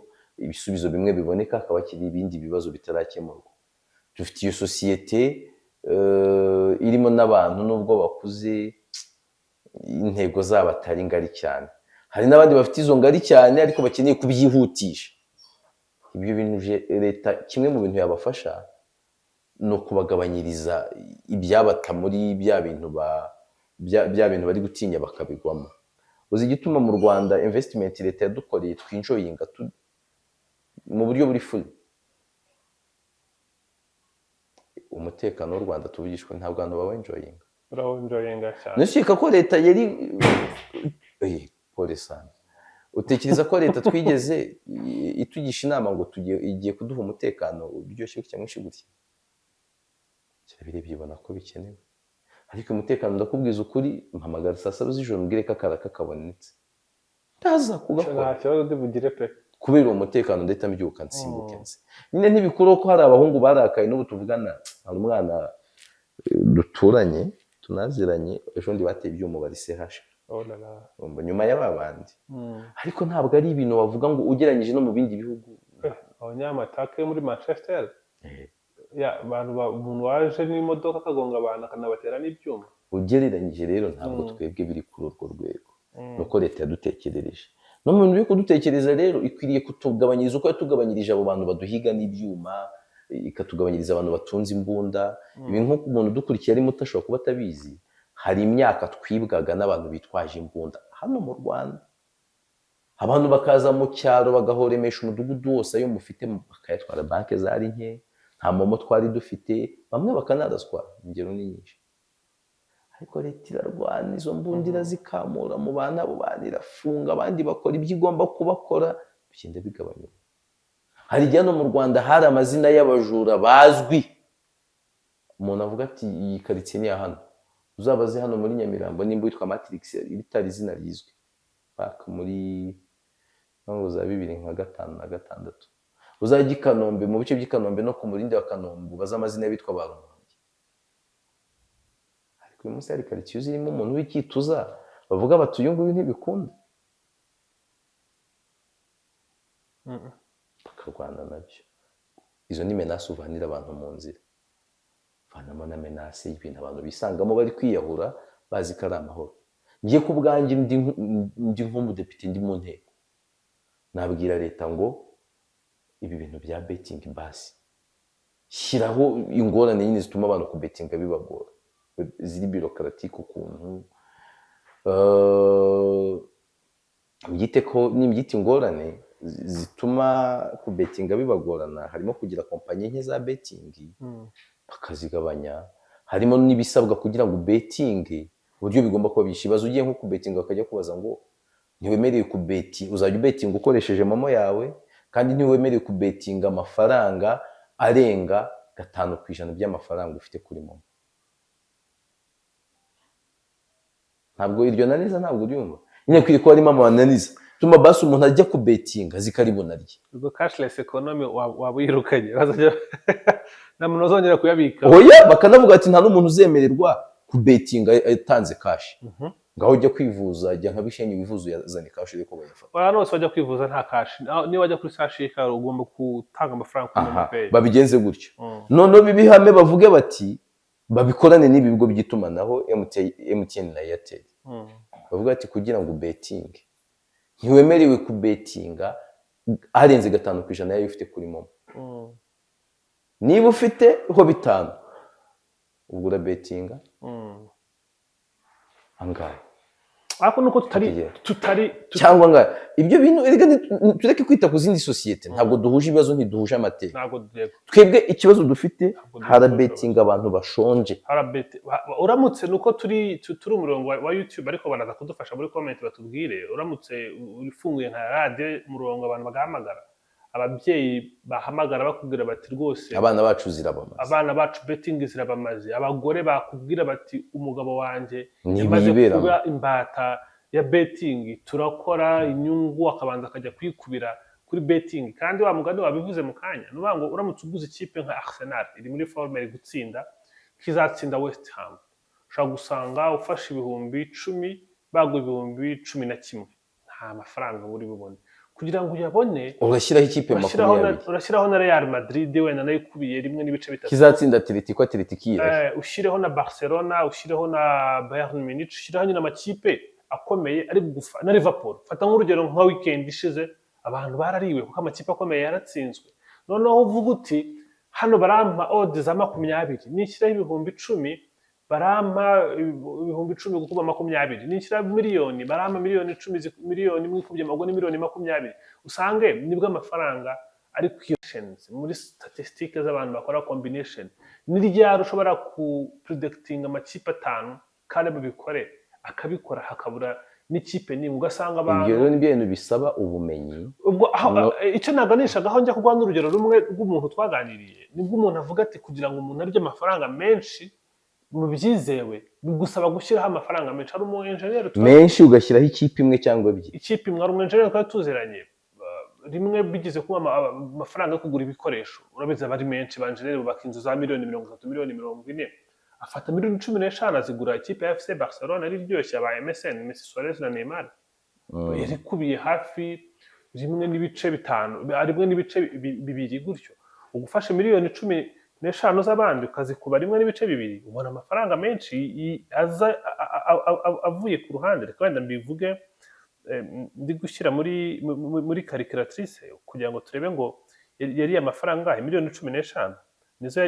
Ibisubizo bimwe biboneka, hakaba hakiri ibindi bibazo bitarakemurwa. Dufite iyo sosiyete irimo n'abantu, nubwo bakuze, intego zabo atari ngari cyane. Hari n'abandi bafite izo ngari cyane, ariko bakeneye kubyihutisha. Ibyo bintu leta, kimwe mu bintu yabafasha ni ukubagabanyiriza ibyabata muri bya bintu bya bintu bari gutinya bakabigwamo. Uzi igituma mu Rwanda investment leta yadukoreye twinjoyinga mu buryo buri full? Umutekano w'u Rwanda, tuvugishwe, ntabwo abantu bawenjoyinga. Urawinjoyinga cyane. Nukeka ko leta yari pole sana. Utekereza ko leta twigeze itugisha inama ngo tugiye, igiye kuduha umutekano uryoshye gutya, mwinshi gutya? Kirabirebye, ibona ko bikenewe, ariko umutekano, ndakubwiza ukuri, mpamagara saa 7 z'ijoro, mbwire ko akaraka kabonetse, ndaza kugakora. Nta kibazo ndi bugire pe. Kubera uwo mutekano, ndahita mbyuka nsimbuke nze nyine. Ntibikuraho ko hari abahungu barakaye. N'ubu tuvugana hari umwana duturanye, tunaziranye, ejo bundi bateye ibyuma bari sehashe. Oh la la. Urumva, nyuma y'aba bandi. Ariko ntabwo ari ibintu wavuga ngo ugereranyije no mu bindi bihugu. Abanyamatake yo muri Manchester, ya abantu umuntu waje n'imodoka akagonga abantu, akanabatera n'ibyuma. Ugereranyije rero, ntabwo twebwe biri kuri urwo rwego. Nuko leta yadutekerereje. No mu bintu byo kudutekereza rero, ikwiriye kutugabanyiriza uko yatugabanyirije abo bantu baduhiga n'ibyuma, ikatugabanyiriza abantu batunze imbunda. Ibi, nk'uko umuntu udukurikiye ari muto ashobora kuba atabizi, hari imyaka twibwaga n'abantu bitwaje imbunda hano mu Rwanda. Abantu bakaza mu cyaro bagahoremesha umudugudu wose, ayo mufite bakayatwara. Banki zari nke, nta MoMo twari dufite, bamwe bakanaraswa. Ingero ni nyinshi. Ariko leta irarwana, izo mbunda irazikamura mu bantu, abo bantu irafunga, abandi bakora ibyo igomba kubakora, bigenda bigabanyuka. Hari igihe hano mu Rwanda hari amazina y'abajura bazwi, umuntu avuga ati: "Iyi karitsiye ni iya hano." Uzabaze hano muri Nyamirambo nimba witwa Matrix ritari izina rizwi baka muri ngo za bibiri nka gatanu na gatandatu. Uzajya i Kanombe, mu bice by'i Kanombe no ku Murindi wa Kanombe, ubaze amazina y'abitwa ba Rumonge. Ariko uyu munsi hari karitsiye zirimo umuntu w'icyituza, bavuga bati: "Uyu nguyu ntibikunda." Bakarwana nabyo. Izo ni menaces uvanira abantu mu nzira, vanamo na menace y'ibintu abantu bisangamo bari kwiyahura bazi ko ari amahoro. Ngiye ku bwanjye, ndi nk'umudepite, ndi mu nteko, nabwira leta ngo ibi bintu bya betting, basi shyiraho ingorane nyine zituma abantu kubetinga bibagora, ziri bureaucratique ukuntu. Mbyite ko nimbyita ingorane zituma kubetinga bibagorana, harimo kugira kompanyi nke za betting, bakazigabanya, harimo n'ibisabwa kugira ngo ubetinge, uburyo bigomba kuba byinshi. Ibaze ugiye nko kubetinga, bakajya kubaza ngo ntiwemerewe kubeti, uzajya ubetinga ukoresheje MoMo yawe, kandi ntiwemerewe kubetinga amafaranga arenga 5% by'amafaranga ufite kuri MoMo. Ntabwo iryo naniza, ntabwo uryumva nyine, kwiri kuba harimo amananiza. Tuma basi umuntu ajya kubetinga zikaribona rye. Ubwo cashless economy waba uyirukanye, bazajya, nta muntu uzongera kuyabika. Oya, bakanavuga ati nta n'umuntu uzemererwa kubetinga atanze cash. Ngaho ujya kwivuza, jya nka Bishenyi wivuza uyazane cash, ariko bayafata. Abantu bose bajya kwivuza nta cash. Niba wajya kuri CHUK ugomba gutanga amafaranga kuri Aha, MoMo Pay. Babigenze gutyo. Noneho bibihame, bavuge bati babikorane n'ibi bigo by'itumanaho, MTN na Airtel. Bavuga ati kugira ngo ubetinge, ntiwemerewe kubetinga arenze 5% yayo ufite kuri MoMo. Niba ufite ho 5, ubwo urabetinga angahe? Ariko nuko tutari Tugiye. tutari Cyangwa angahe? Ibyo bintu erega tureke kwita ku zindi sosiyete. Ntabwo duhuje ibibazo, ntiduhuje amateka. Ntabwo, yego. Twebwe ikibazo dufite, Ntabwo duhuje. harabetinga abantu bashonje. Harabete uramutse, nuko turi umurongo wa YouTube, ariko banaza kudufasha muri comment batubwire. Uramutse ufunguye nka radiyo, umurongo abantu bagahamagara, ababyeyi bahamagara bakubwira bati rwose abana bacu zirabamaze. Abana bacu betting zirabamaze. Abagore bakubwira bati umugabo wanjye yamaze ntibiberamo kuba imbata ya betting, turakora inyungu akabanza akajya kwikubira kuri betting. Kandi wa mugani wabivuze mu kanya, ni ukuvuga ngo uramutse uguze ikipe nka Arsenal iri muri forme, iri gutsinda, kizatsinda West Ham, ushobora gusanga ufashe 10,000 baguha 11,000. Nta mafaranga uri bubone. Kugira ngo uyabone, urashyiraho ikipe urashyiraho na, 20. Urashyiraho na Real Madrid wenda nayo ikubiye 1.3. Kizatsinda Atletico, Atletico irahe? Ushyireho na Barcelona, ushyireho na Bayern Munich, ushyireho nyine amakipe akomeye ari gufa na Liverpool. Fata nk'urugero nka weekend ishize, abantu barariwe kuko amakipe akomeye yaratsinzwe. Noneho uvuga uti hano barampa odds za 20, nishyiraho 10,000 barampa 10,000 gukuba 20, nishyira miliyoni barampa miliyoni 10, miliyoni 1 ikubye, ubwo ni miliyoni 20. Usange nibwo amafaranga ari questions muri statistique z'abantu bakora combination. Ni ryari ushobora ku predicting amakipe atanu kandi babikore, akabikora, hakabura n'ikipe nimwe, ugasanga abantu Ibyo rero ni byo bintu bisaba ubumenyi. Ubwo aho No. Icyo naganishagaho, njya kuguha n'urugero rumwe rw'umuntu twaganiriye, nibwo umuntu avuga ati kugira ngo umuntu arye amafaranga menshi mu byizewe bigusaba gushyiraho amafaranga menshi. Hari umu engineer Menshi, ugashyiraho ikipe imwe cyangwa ebyiri. Ikipe imwe. Hari umu engineer twari tuziranye, rimwe bigeze kuba amafaranga yo kugura ibikoresho, urabizi aba ari menshi, ba engineer bubaka inzu za miliyoni 30, miliyoni 40, afata miliyoni 15 azigura ikipe ya FC Barcelona yari iryoshye, aba MSN, Messi, Suarez na Neymar. Yari ikubiye hafi 1.5, 1.2 gutyo. Ugufashe miliyoni 15 z'abandi ukazikuba 1.2, ubona amafaranga menshi aza avuye ku ruhande. Reka wenda mbivuge, ndi gushyira muri calculatrice kugira ngo turebe ngo yari amafaranga angahe. Miliyoni 15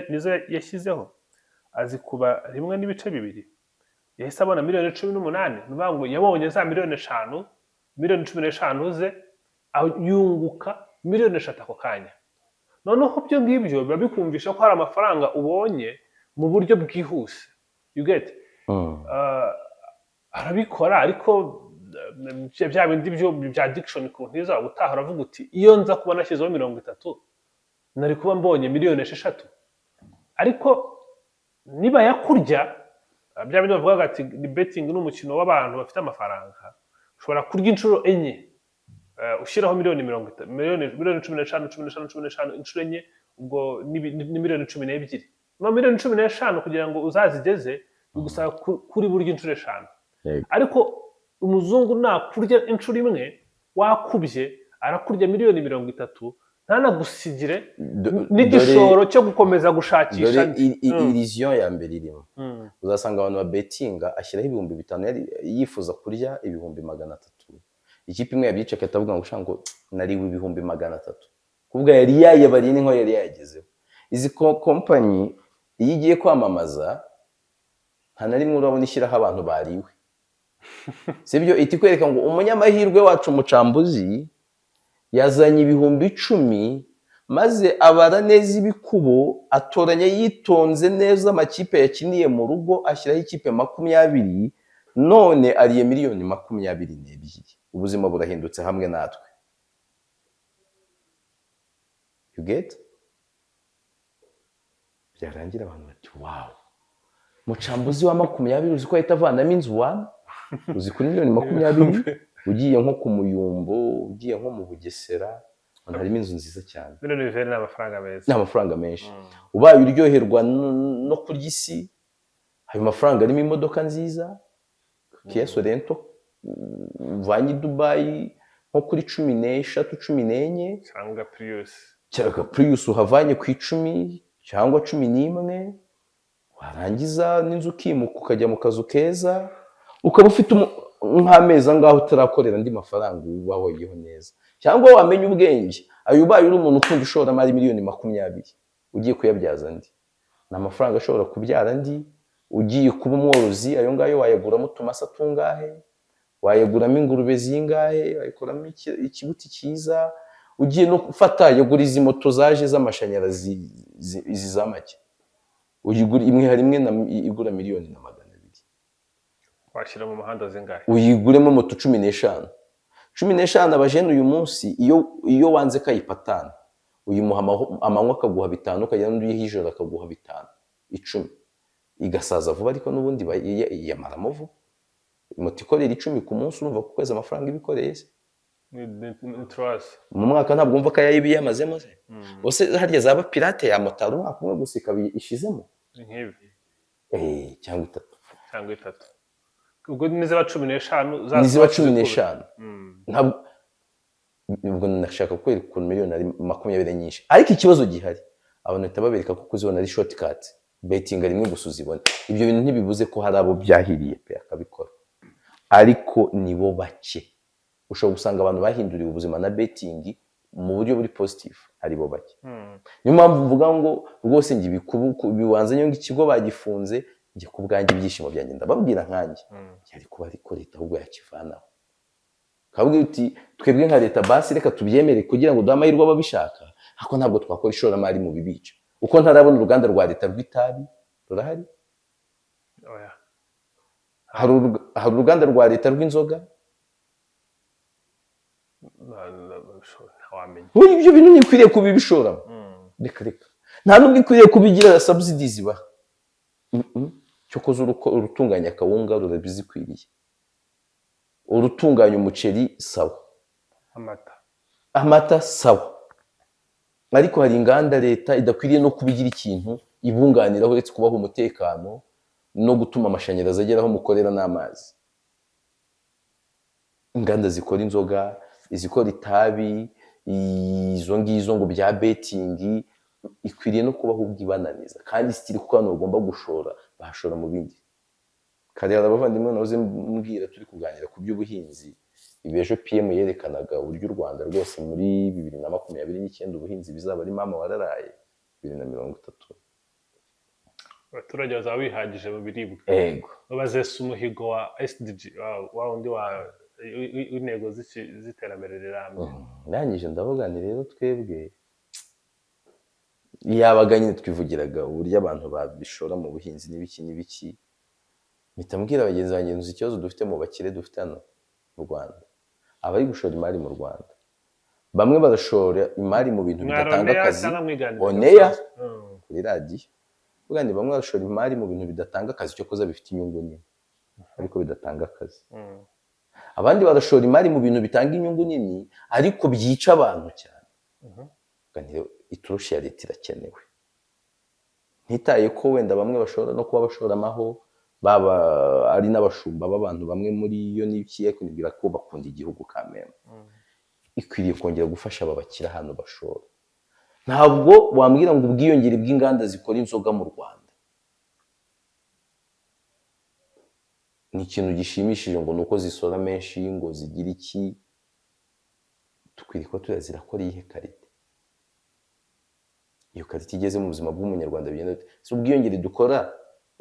nizo yashyizeho, azikuba 1.2, yahise abona miliyoni 18. Ni ukuvuga ngo yabonye za miliyoni 5, miliyoni 15 ze, aho yunguka miliyoni 3 ako kanya. Noneho ibyo ngibyo biba bikumvisha ko hari amafaranga ubonye mu buryo bwihuse, you get? Arabikora, ariko bya bindi byo bya addiction ku ntiza, ubutaha uravuga uti iyo nza kuba nashyizeho 30 nari kuba mbonye miliyoni 6. Ariko niba yakurya, bya bindi bavugaga ati ni betting ni umukino w'abantu bafite amafaranga, ushobora kurya inshuro enye. Ushyiraho miliyoni 30, miliyoni 15, 15, 15, inshuro enye, ubwo ni miliyoni 12. No miliyoni 15 kugira ngo uzazigeze bigusaba kuri burya inshuro eshanu. Ariko umuzungu nakurya inshuro imwe wakubye, arakurya miliyoni 30, ntanagusigire n'igishoro cyo gukomeza gushakisha Dore andi. Illusion ya mbere irimo, uzasanga abantu babetinga ashyiraho 5000 yari yifuza kurya 300,000, ikipe imwe yabyica agahita avuga ngo ushaka ngo nariwe 300,000, kuvuga yari yayabariye n'inko yari yayagezeho. Izi kompanyi iyo igiye kwamamaza, nta na rimwe urabona ishyiraho abantu bariwe, sibyo? Ihita ikwereka ngo umunyamahirwe wacu Mucambuzi yazanye 10,000, maze abara neza ibikubo, atoranya yitonze neza amakipe yakiniye mu rugo, ashyiraho ikipe 20, none ariye miliyoni 22, ubuzima burahindutse hamwe natwe. You get? Byarangira abantu bati wow, Mucambuzi wa 20, uzi ko ahita avanamo inzu wana, uzi kuri miliyoni 20. Ugiye nko ku Muyumbo, ugiye nko mu Bugesera, ahantu harimo inzu nziza cyane. Miliyoni 20 ni amafaranga meza. Ni amafaranga menshi. Ubaye uryoherwa no kurya isi, ayo mafaranga arimo imodoka nziza, Kia Sorento uvanye i Dubai nko kuri 13, 14. Cyangwa Prius. Cyangwa Prius uhavanye ku 10 cyangwa 11, warangiza n'inzu ukimuka ukajya mu kazu keza, ukaba ufite nk'amezi angahe utarakorera andi mafaranga, uba wabayeho neza. Cyangwa wamenya ubwenge, ayo ubaye uri umuntu ukunda ishoramari, miliyoni 20 ugiye kuyabyaza andi, ni amafaranga ashobora kubyara andi. Ugiye kuba umworozi, ayo ngayo wayaguramo utumasa tungahe, wayaguramo ingurube zingahe, wayikuramo ikibuti cyiza. Ugiye no gufata yagura izi moto zaje z'amashanyarazi, izi za make, uyigura imwe, hari imwe igura 1,200,000. Washyira mu muhanda zingahe? Uyiguremo moto 15, 15. Abajene uyu munsi, iyo wanze kayipatana, uyimuha amanywa akaguha 5, ukajya n'undi uyiha ijoro akaguha 5, 10, igasaza vuba, ariko n'ubundi iyamaramo vuba. Moto ikorera 10 ku munsi, urumva ku kwezi amafaranga iba ikoreye se? Ni turasi. Mu mwaka ntabwo wumva ko ayayiba yamazemo se? Ese harya zaba pirate yamotara umwaka umwe gusa ikaba ishizemo? Ni nk'ibi. Cyangwa 3. Cyangwa 3. Ubwo niziba 15 Niziba 15. Ntabwo ubwo ndashaka kukwereka ukuntu miliyoni ari 20 nyinshi, ariko ikibazo gihari, abantu bahita babereka ko kuzibona ari shortcut, betinga rimwe gusa uzibona. Ibyo bintu ntibibuze ko hari abo byahiriye pe akabikora, ariko nibo bake. Ushobora gusanga abantu bahinduriwe ubuzima na betting mu buryo buri positive ari bo bake. Niyo mpamvu mvuga ngo rwose njye bibanza ngo ikigo bagifunze, njye ku bwanjye ibyishimo byanjye ndababwira nkanjye byari kuba, ariko leta ahubwo yakivanaho, kabwira uti twebwe nka leta basi reka tubyemere kugira ngo duhe amahirwe ababishaka, ariko ntabwo twakora ishoramari mu bibica. Uko ntarabona uruganda rwa leta rw'itabi, rurahari? Oya. Hari uruganda rwa leta rw'inzoga? Ntawamenya. Ubu ibyo bintu ntibikwiriye kubibishoramo. Reka reka, nta nubwo ikwiriye kubigira subsidies ibaha. Cyokoze urutunganya akawunga rurabizikwiriye, urutunganya umuceri sawa. Amata. Amata sawa, ariko hari inganda leta idakwiriye no kubigira ikintu ibunganiraho uretse kubaha umutekano no gutuma amashanyarazi agera aho mukorera n'amazi. Inganda zikora inzoga, izikora itabi, izo ngizo ngo bya betting, ikwiriye no kubaho ubwo ibananiza kandi sitiri, kuko hano bagomba gushora, bashora mu bindi. Kare hari abavandimwe nahoze mbwira, turi kuganira ku by'ubuhinzi. Ibi ejo PM yerekanaga uburyo u Rwanda rwose muri 2029 ubuhinzi bizaba ari mama wararaye, 2030. Abaturage bazaba bihagije mu biribwa. Ego. Bazesa umuhigo wa SDG, wa wundi wa w'intego z'iterambere rirambye. Ndangije ndavuga nti rero twebwe yabaga nyine twivugiraga uburyo abantu babishora mu buhinzi n'ibiki n'ibiki, mpita mbwira bagenzi banjye, nzi ikibazo dufite mu bakire dufite hano mu Rwanda, abari gushora imari mu Rwanda, bamwe barashora imari mu bintu Mwari bidatanga on air akazi. cyangwa mwiganirira On air. bisanzwe? Kuri radiyo. Vuga ni bamwe barashora imari mu bintu bidatanga akazi, cyo koza bifite inyungu nini ariko bidatanga akazi. Abandi barashora imari mu bintu bitanga inyungu nini ariko byica abantu cyane. Vuga nti iturushi ya leta irakenewe, ntitaye ko wenda bamwe bashobora no kuba bashoramaho baba ari n'abashumba b'abantu bamwe muri yo n'iki, ariko nibwira ko bakunda igihugu kameme. Ikwiriye kongera gufasha aba bakira hano bashora. Ntabwo wambwira ngo ubwiyongere bw'inganda zikora inzoga mu Rwanda ni ikintu gishimishije, ngo ni uko zisora menshi ngo zigire iki. Dukwiriye kuba tuzi zirakora iyihe qualité. Iyo qualité igeze mu buzima bw'umunyarwanda bigenda bite? Si ubwiyongere dukora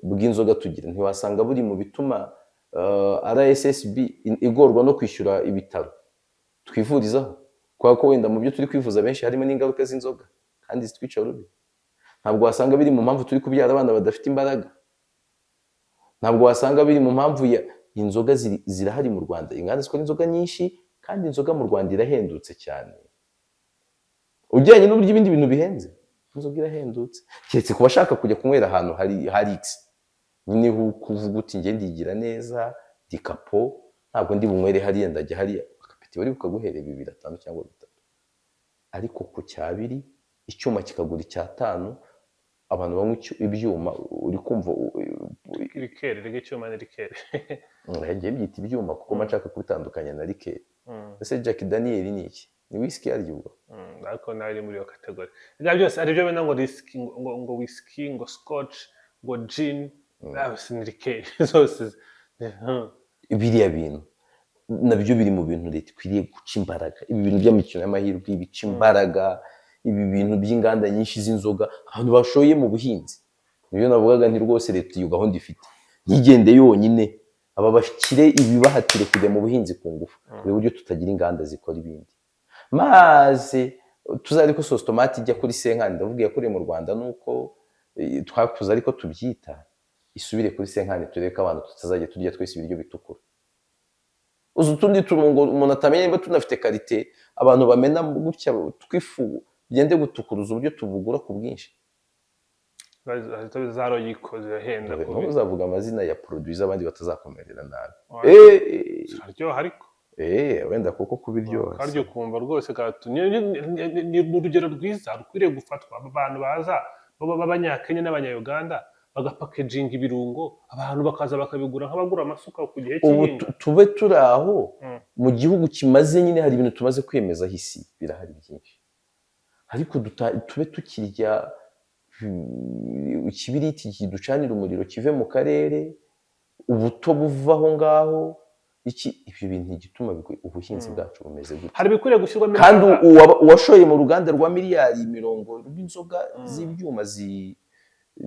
bw'inzoga tugira, ntiwasanga buri mu bituma RSSB igorwa no kwishyura ibitaro twivurizaho, kubera ko wenda mu byo turi kwivuza benshi harimo n'ingaruka z'inzoga kandi zitwica rubi. Ntabwo wasanga biri mu mpamvu turi kubyara abana badafite imbaraga? Ntabwo wasanga biri mu mpamvu ya inzoga zirahari mu Rwanda, inganda zikora inzoga nyinshi, kandi inzoga mu Rwanda irahendutse cyane ugereranye n'uburyo ibindi bintu bihenze. Inzoga irahendutse, keretse ku bashaka kujya kunywera ahantu hari X, niho kuvuga uti njye ndigira neza dikapo. Ntabwo ndi bunywere hariya, ndajya hariya. Akapeti bari bukaguhere bibiri atanu cyangwa bitatu, ariko ku cyabiri icyuma kikagura icyatanu. Abantu banywa ibyuma, uri kumva Liqueur rega, icyuma ni liqueur. Yagiye byita ibyuma kuko mba nshaka kubitandukanya na liqueur. Ese Jack Daniel ni iki? Ni whisky yaryo ubwo? Ariko nawe iri muri iyo category. Ibyo byose ari byo bena ngo whisky, ngo whisky, ngo scotch, ngo gin, byose ni liqueur zose. Biriya bintu nabyo biri mu bintu leta ikwiriye guca imbaraga. Ibi bintu by'imikino y'amahirwe bica imbaraga, ibi bintu by'inganda nyinshi z'inzoga, abantu bashoye mu buhinzi. Nibyo navugaga nti rwose leta iyo gahunda ifite ntigende yonyine, aba bakire ibibahatire kujya mu buhinzi ku ngufu, buri buryo tutagira inganda zikora ibindi, maze tuzari ko sauce tomate ijya kuri cinquante. Ndavuga yakorewe mu Rwanda, nuko twakuze ariko tubyita, isubire kuri cinquante, turebe ko abantu tutazajya turya twese ibiryo bitukura. Uzi utundi turungo umuntu atamenya niba tunafite qualité, abantu bamena gutya tw'ifu byende gutukuruza uburyo tubugura ku bwinshi. Za Royco zirahenda kubi. Ntuzavuga amazina ya produit z'abandi batazakomerera nabi. Ziraryoha ariko. Wenda kuko kubiryoha. Karyo ukumva rwose ni urugero rwiza rukwiriye gufatwa. Aba bantu baza b'abanyakenya n'abanyayuganda bagapackaginga ibirungo, abantu bakaza bakabigura nk'abagura amasuka ku gihe Ubu cy'ihinga. Tube turi aho mu gihugu kimaze nyine, hari ibintu tumaze kwemezaho isi, birahari byinshi, ariko tube tukirya ikibiriti kiducanira umuriro kive mu karere, ubuto buva aho ngaho, iki, ibyo bintu igituma ubuhinzi bwacu bumeze gutya. Hari ibikwiriye gushyirwamo Kandi imbaraga. Uwashoye mu ruganda rwa miliyari mirongo rw'inzoga z'ibyuma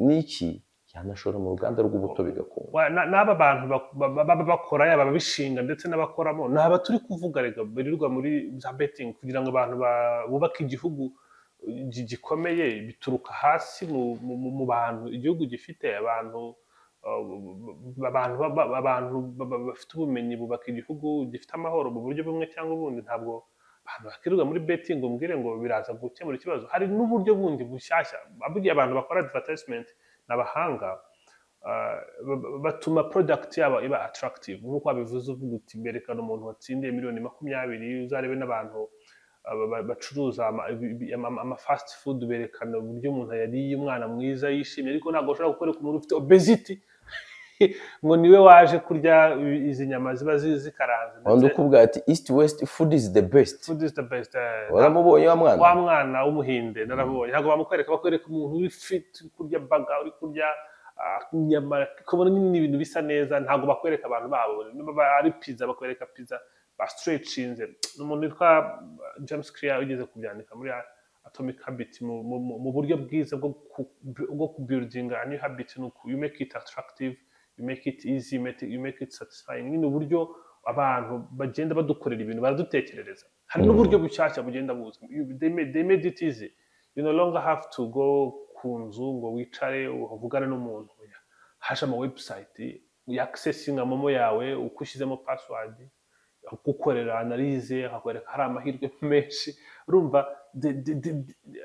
n'iki, yanashora mu ruganda rw'ubuto bigakunda. N'aba bantu baba bakora, yaba ababishinga ndetse n'abakoramo, ni aba turi kuvuga rega birirwa muri za betting. Kugira ngo abantu bubake igihugu gikomeye bituruka hasi mu bantu. Igihugu gifite abantu bafite ubumenyi bubaka igihugu gifite amahoro mu buryo bumwe cyangwa ubundi. Ntabwo abantu bakirirwa muri betting umbwire ngo biraza gukemura ikibazo. Hari n'uburyo bundi bushyashya burya abantu bakora advertisement ni abahanga, batuma product yabo iba attractive nk'uko wabivuze, uvuga uti berekana umuntu watsindiye miliyoni 20. Uzarebe n'abantu bacuruza ama fast food, berekana uburyo umuntu yariye, umwana mwiza yishimye, ariko ntabwo bashobora kukwereka umuntu ufite obesity ngo niwe waje kurya izi nyama ziba zikaranze. Wandi Ndetse ukubwira ati "East West food is the best." Food is the best. Waramubonye wa mwana? Wa mwana w'umuhinde naramubonye. Ntabwo bamukwereka, bakwereka umuntu uri fit, uri kurya burger, uri kurya inyama, ukabona nyine ni ibintu bisa neza. Ntabwo bakwereka abantu babo niba ari pizza, bakwereka pizza bastretchinze. Ni umuntu witwa James Clear wigeze kubyandika muri Atomic Habit mu buryo bwiza bwo kubuildinga a new habit, ni uku: you make it attractive, you make it easy, you make it satisfying. Nyine uburyo abantu bagenda badukorera ibintu, baradutekerereza. Hari n'uburyo bushyashya bugenda buza. They made it easy, you no longer have to go ku nzu ngo wicare uvugane n'umuntu. Oya. Haje ama website yaccessinga MoMo yawe, uko ushyizemo password gukorera analyse, akakwereka hari amahirwe menshi. Urumva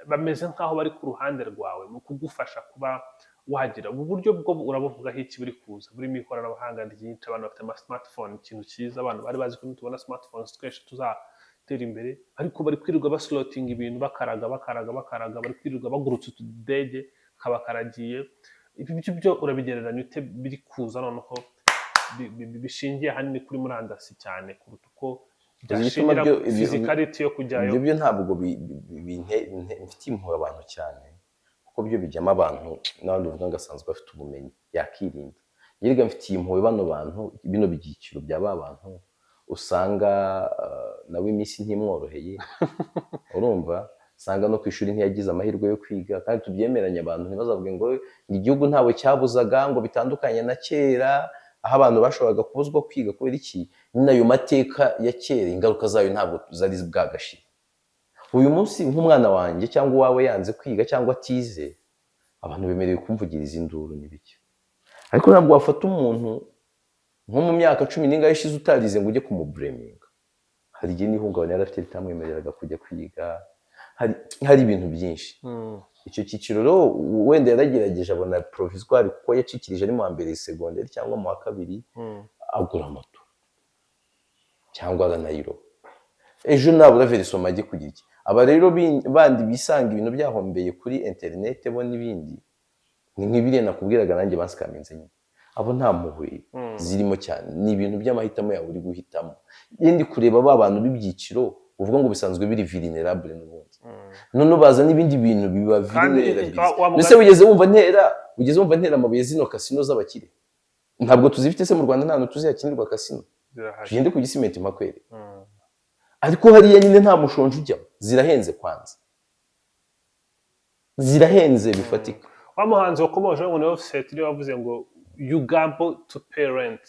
bameze nk'aho bari ku ruhande rwawe mu kugufasha kuba wagira ubu buryo bwo urabuvugaho iki buri kuza burimo ikoranabuhanga ryinshi, abantu bafite ama smartphone, ikintu cyiza abantu bari bazi ko nitubona smartphones twese tuzatera imbere, ariko bari kwirirwa baslotinga ibintu, bakaraga, bakaraga, bakaraga, bari kwirirwa bagurutse utudege kabakaragiye. Ibi byo byo urabigereranya ute biri kuza noneho bishingiye ahanini kuri murandasi cyane kuruta uko Igituma byashingira physicality yo kujyayo? Ibyo byo ntabwo mfitiye impuhwe abantu cyane, kuko byo bijyamo abantu n'abandi uvuga ngo asanzwe afite ubumenyi yakirinda. Yerega mfitiye impuhwe bano bantu, bino byiciro bya ba bantu usanga nawe iminsi ntimworoheye, urumva, usanga no ku ishuri ntiyagize amahirwe yo kwiga. Kandi tubyemeranye, abantu ntibazavuge ngo igihugu ntawe cyabuzaga, ngo bitandukanye na kera aho abantu bashoboraga kubuzwa kwiga. Kubera iki? Nyine ayo mateka ya kera, ingaruka zayo ntabwo zari bwagashire. Uyu munsi nk'umwana wanjye cyangwa uwawe yanze kwiga cyangwa atize, abantu bemerewe kumvugiriza induru n'ibiki, ariko ntabwo wafata umuntu nko mu myaka 10 n'ingahe ishize utarize ngo ujye kumublaminga. Hari igihe n'ihungabana yari afite ritamwemereraga kujya kwiga, hari ibintu byinshi. Icyo cyiciro rero wenda yaragerageje abona provisoire kuko yacikirije ari mu wa mbere segonderi cyangwa mu wa kabiri, agura moto. Cyangwa aranayiroba. Ejo nabura versement ajye kugira iki? Aba rero bandi bisanga ibintu byahombeye kuri interinete bo n'ibindi, ni nk'ibiriya nakubwiraga nanjye basikaminze nyine. Abo nta mpuhwe zirimo cyane, ni ibintu by'amahitamo yawe uri guhitamo. Iyo ndi kureba ba bantu b'ibyiciro uvuga ngo bisanzwe biri vulnerable n'ubundi, noneho baza n'ibindi bintu biba Kandi vulnerable. wa Mbese wigeze wumva ntera amabuye zino kasino z'abakire? Ntabwo tuzifite se mu Rwanda? Nta hantu tuzi hakinirwa kasino? Zirahari. Tugende ku Gisimenti makwere. Ariko hariya nyine nta mushonji ujyamo, zirahenze kwanza, zirahenze bifatika. Wa muhanzi wakomoje ngo ni Offset, niwe wavuze ngo "You gamble to pay rent,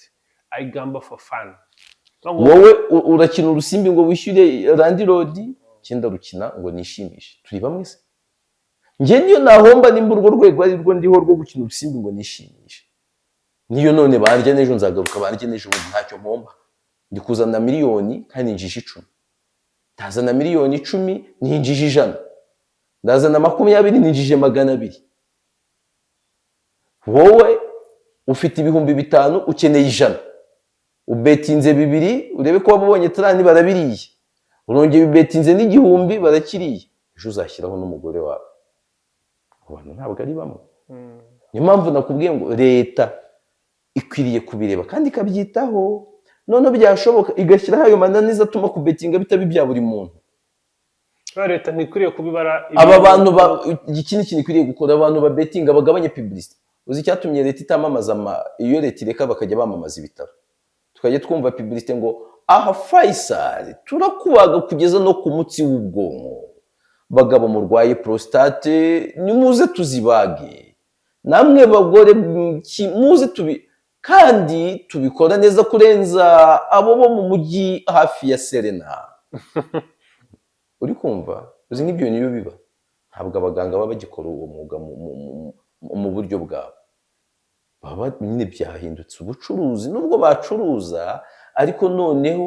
I gamble for fun." Ngo Wowe urakina urusimbi ngo wishyure landlord, cyenda rukina ngo nishimishe. Turi bamwe se? Njye niyo nahomba, nimba urwo rwego ari rwo ndiho rwo gukina urusimbi ngo nishimishe, niyo none barya n'ejo nzagaruka barye n'ejo bundi, ntacyo mpomba. Ndi kuzana miliyoni kandi ninjije 10, ndazana miliyoni 10 ninjije 100, ndazana 20 ninjije 200. Wowe ufite 5000 ukeneye 100, ubetinze bibiri urebe ko waba ubonye trente, barabiriye. Urongeye ubetinze n'igihumbi, barakiriye. Ejo uzashyiraho n'umugore wawe. Abantu ntabwo ari bamwe. Niyo mpamvu nakubwiye ngo leta ikwiriye kubireba kandi ikabyitaho, noneho byashoboka igashyiraho ayo mananiza atuma kubetinga bitaba ibya buri muntu. Kubera leta ntikwiriye kubibara. Aba bantu ba ikindi kintu ikwiriye gukora, abantu babetinga bagabanye publicité. Uzi icyatumye leta itamamaza iyo leta ireka bakajya bamamaza ibitaro, tukajya twumva publicité ngo aha Faisal turakubaga kugeza no ku mutsi w'ubwonko, bagabo murwaye prostate nimuze tuzibage, namwe bagore muze tubi kandi tubikora neza kurenza abo bo mu mujyi hafi ya Serena. Uri kumva? Uzi nk'ibyo bintu iyo biba, ntabwo abaganga baba bagikora uwo mwuga mu buryo bwabo, baba nyine byahindutse ubucuruzi. Nubwo bacuruza, ariko noneho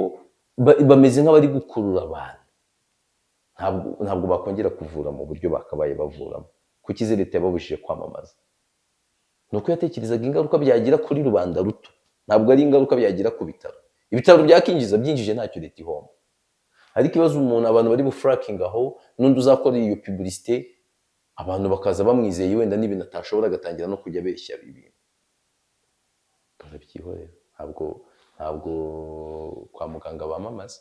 bameze nk'abari gukurura abantu. Ntabwo bakongera kuvura mu buryo bakabaye bavuramo. Kuki izi leta yababujije kwamamaza? Ni uko yatekerezaga ingaruka byagira kuri rubanda ruto, ntabwo ari ingaruka byagira ku bitaro. Ibitaro byakinjiza, byinjije ntacyo leta ihomba. Ariko ibibazo umuntu, abantu bari bufurakinga aho, n'undi uzakora iyo publicité, abantu bakaza bamwizeye, wenda n'ibintu atashobora agatangira no kujya abeshya ibintu, barabyihorera. Ntabwo kwa muganga bamamaza,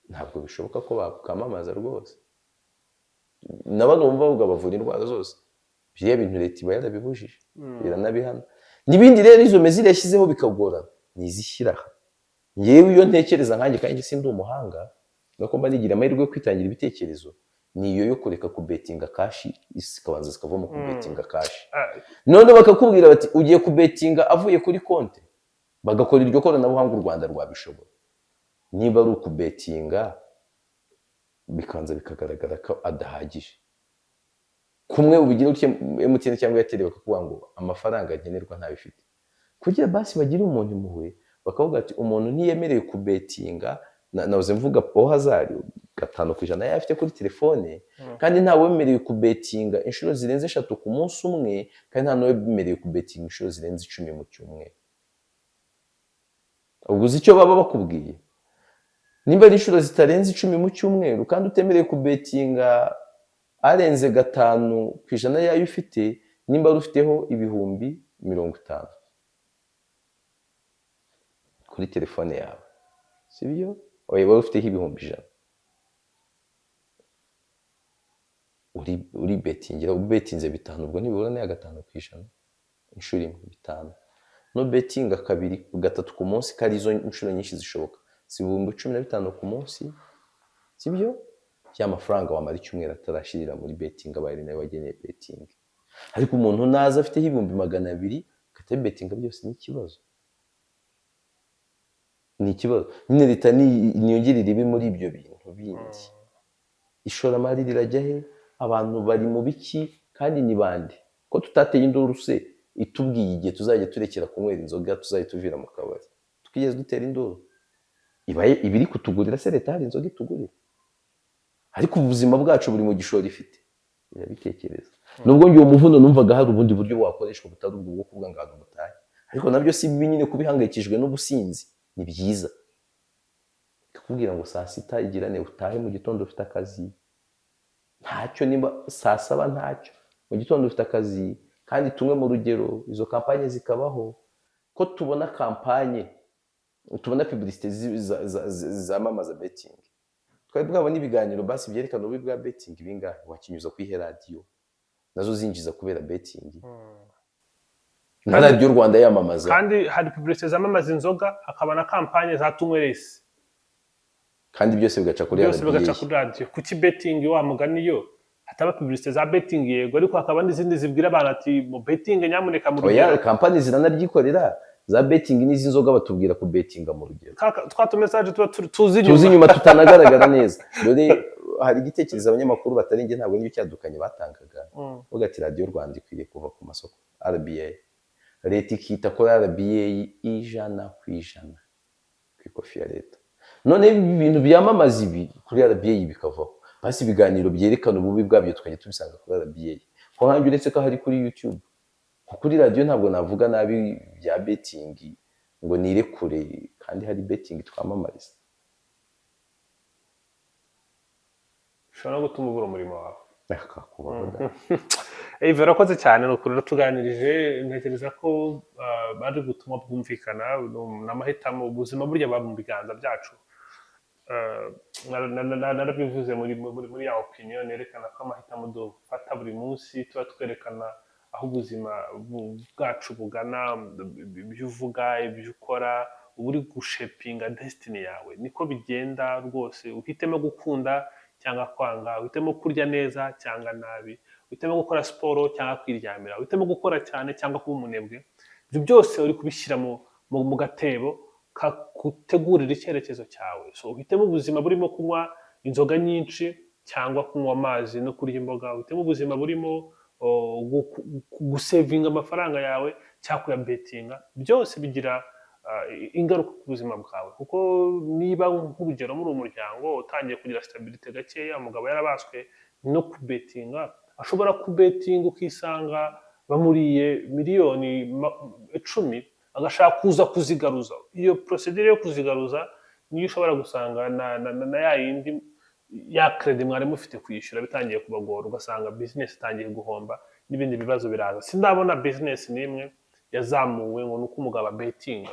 ntabwo bishoboka ko bakamamaza rwose. Na bano bumva bavuga bavura indwara zose, biriya bintu leta iba yarabibujije, iranabihana n'ibindi. Rero izo mesures yashyizeho bikagorana ni izishyira aha. Ngewe iyo ntekereza nkanjye, kandi sindi umuhanga, nuko mba nigira amahirwe yo kwitangira ibitekerezo, ni iyo yo kureka kubetinga cash, zikabanza zikavamo kubetinga cash. None bakakubwira bati ugiye kubetinga avuye kuri konti, bagakora iryo koranabuhanga. U Rwanda rwabishobora. Niba ari ukubetinga, bikabanza bikagaragara ko adahagije, kumwe ubigira utya MTN cyangwa Airtel bakakubwira ngo amafaranga nkenerwa ntabifite, kugira basi bagire umuntu impuhwe, bakavuga ati umuntu ntiyemerewe kubetinga nahoze mvuga au hasard 5% yayo afite kuri telefone, kandi ntawe wemerewe kubetinga inshuro zirenze eshatu ku munsi umwe, kandi nta n'uwemerewe kubetinga inshuro zirenze 10 mu cyumweru. Ubwo uzi icyo baba bakubwiye? Nimba ari inshuro zitarenze 10 mu cyumweru kandi utemerewe kubetinga arenze 5% yayo ufite, nimba wari ufiteho 50,000 kuri telefone yawe, sibyo? Oya, wari ufiteho 100,000, uri betingira, ubetinze bitanu, ubwo ntibibura n'iya 5% inshuro imwe bitanu, no betinga kabiri gatatu ku munsi, ko ari izo inshuro nyinshi zishoboka, si 15,000 ku munsi, sibyo? Ya mafaranga wamara icyumweru atarashirira muri betting, abaye ari nawe wageneye betting. Ariko umuntu naza afiteho 200,000 agahita betinga byose, ni ikibazo, ni ikibazo nyine. Leta niyongere irebe muri ibyo bintu bindi. Ishoramari rirajya he? Abantu bari mu biki kandi ni bande? Ko tutateye induru se itubwiye igihe tuzajya turekera kunywera inzoga, tuzajya tuvira mu kabari? Twigeze dutera induru ibaye ibiri kutugurira se? Leta hari inzoga itugurira? Ariko ubuzima bwacu buri mu gishoro ifite, irabitekereza. Nubwo njye uwo muvuno numvaga hari ubundi buryo wakoreshwa butari ubwo bwo kuvuga ngo ahantu mutahe, ariko nabyo si bibi nyine. Kuba ihangayikishijwe n'ubusinzi ni byiza. Ndakubwira ngo saa sita igirane, utahe mu gitondo ufite akazi. Ntacyo, niba saa saba ntacyo, mu gitondo ufite akazi. Kandi tumwe mu rugero, izo campagne zikabaho, ko tubona campagne, tubona publicité zamamaza betting, twari bwabona ibiganiro basi byerekana ububi bwa betting bingahe? Wakinyuza kuri radiyo, nazo zinjiza kubera betting, na Radiyo Rwanda yamamaza. Kandi hari publicité zamamaza inzoga, hakaba na campagne za tunyweresi. Kandi byose bigaca kuri Byose bigaca RBA. kuri radiyo. Kuki betting, wa mugani, yo hataba publicité za betting? Yego, ariko hakaba n'izindi zibwira abantu ati mu betting nyamuneka mu Oya, rugero. Company ziranaryikorera, za betting n'iz'inzoga, batubwira kubetinga mu rugero. Twa tumessage tuba tuzi inyuma. Tuzi inyuma, tutanagaragara neza. Dore hari igitekerezo abanyamakuru batari njye, ntabwo nicyo cyadukanye, batangaga, bavuga ati Radiyo Rwanda ikwiriye kuva ku masoko RBA, leta ikita kuri RBA 100% ku ikofi ya leta. None ibintu byamamaza ibi kuri RBA bikavaho, basi ibiganiro byerekana ububi bwabyo tukajya tubisanga kuri RBA. Ko nkanjye, uretse ko hari kuri YouTube, kuri radiyo ntabwo navuga nabi bya betting ngo nirekure, kandi hari betting twamamariza. Bishobora no gutuma ubura umurimo wawe. Akakubaho da. Yves, urakoze cyane, ni ukuri tuganirije. Ntekereza ko ari ubutumwa bwumvikana n'amahitamo. Ubuzima burya buba mu biganza byacu. Narabivuze muri ya opinion yerekana ko amahitamo dufata buri munsi tuba twerekana aho ubuzima bwacu bugana. Ibyo uvuga, ibyo ukora, uba uri gushapinga destiny yawe. Niko bigenda rwose. Uhitemo gukunda cyangwa kwanga, uhitemo kurya neza cyangwa nabi, uhitemo gukora siporo cyangwa kwiryamira, uhitemo gukora cyane cyangwa kuba umunebwe, ibyo byose uri kubishyira mu gatebo kagutegurira icyerekezo cyawe. So uhitemo ubuzima burimo kunywa inzoga nyinshi cyangwa kunywa amazi no kurya imboga, uhitemo ubuzima burimo gusevinga amafaranga yawe cyangwa kuyabetinga, byose bigira ingaruka ku buzima bwawe. Kuko niba, nk'urugero, muri umuryango utangiye kugira stabilité gakeya, umugabo yarabaswe no kubetinga, ashobora kubetinga ukisanga bamuriye miliyoni 10, agashaka kuza kuzigaruza. Iyo procédure yo kuzigaruza niyo ushobora gusanga na ya yindi ya crédit mwari mufite kwishyura bitangiye kubagora, ugasanga business itangiye guhomba n'ibindi bibazo biraza. Sindabona business n'imwe yazamuwe ngo ni uko umugabo abetinga,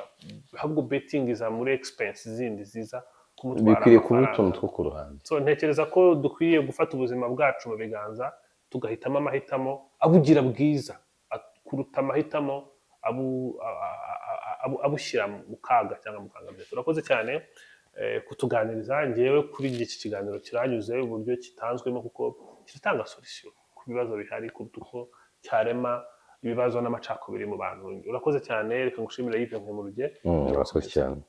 ahubwo betting iza muri expense zindi ziza kumutwara Bikwiriye kuba amafaranga. utuntu two ku ruhande. So ntekereza ko dukwiriye gufata ubuzima bwacu mu biganza, tugahitamo amahitamo abugira bwiza kuruta amahitamo abushyira mu kaga cyangwa mu kangabyose. Urakoze cyane kutuganiriza. Ngewe kuri iki kiganiro kiranyuze uburyo kitanzwemo, kuko kiratanga solution ku bibazo bihari kuruta uko cyarema ibibazo n'amacakubiri mu bantu. Urakoze cyane, reka ngushimire, Yves Nkemuruge. Urakoze cyane.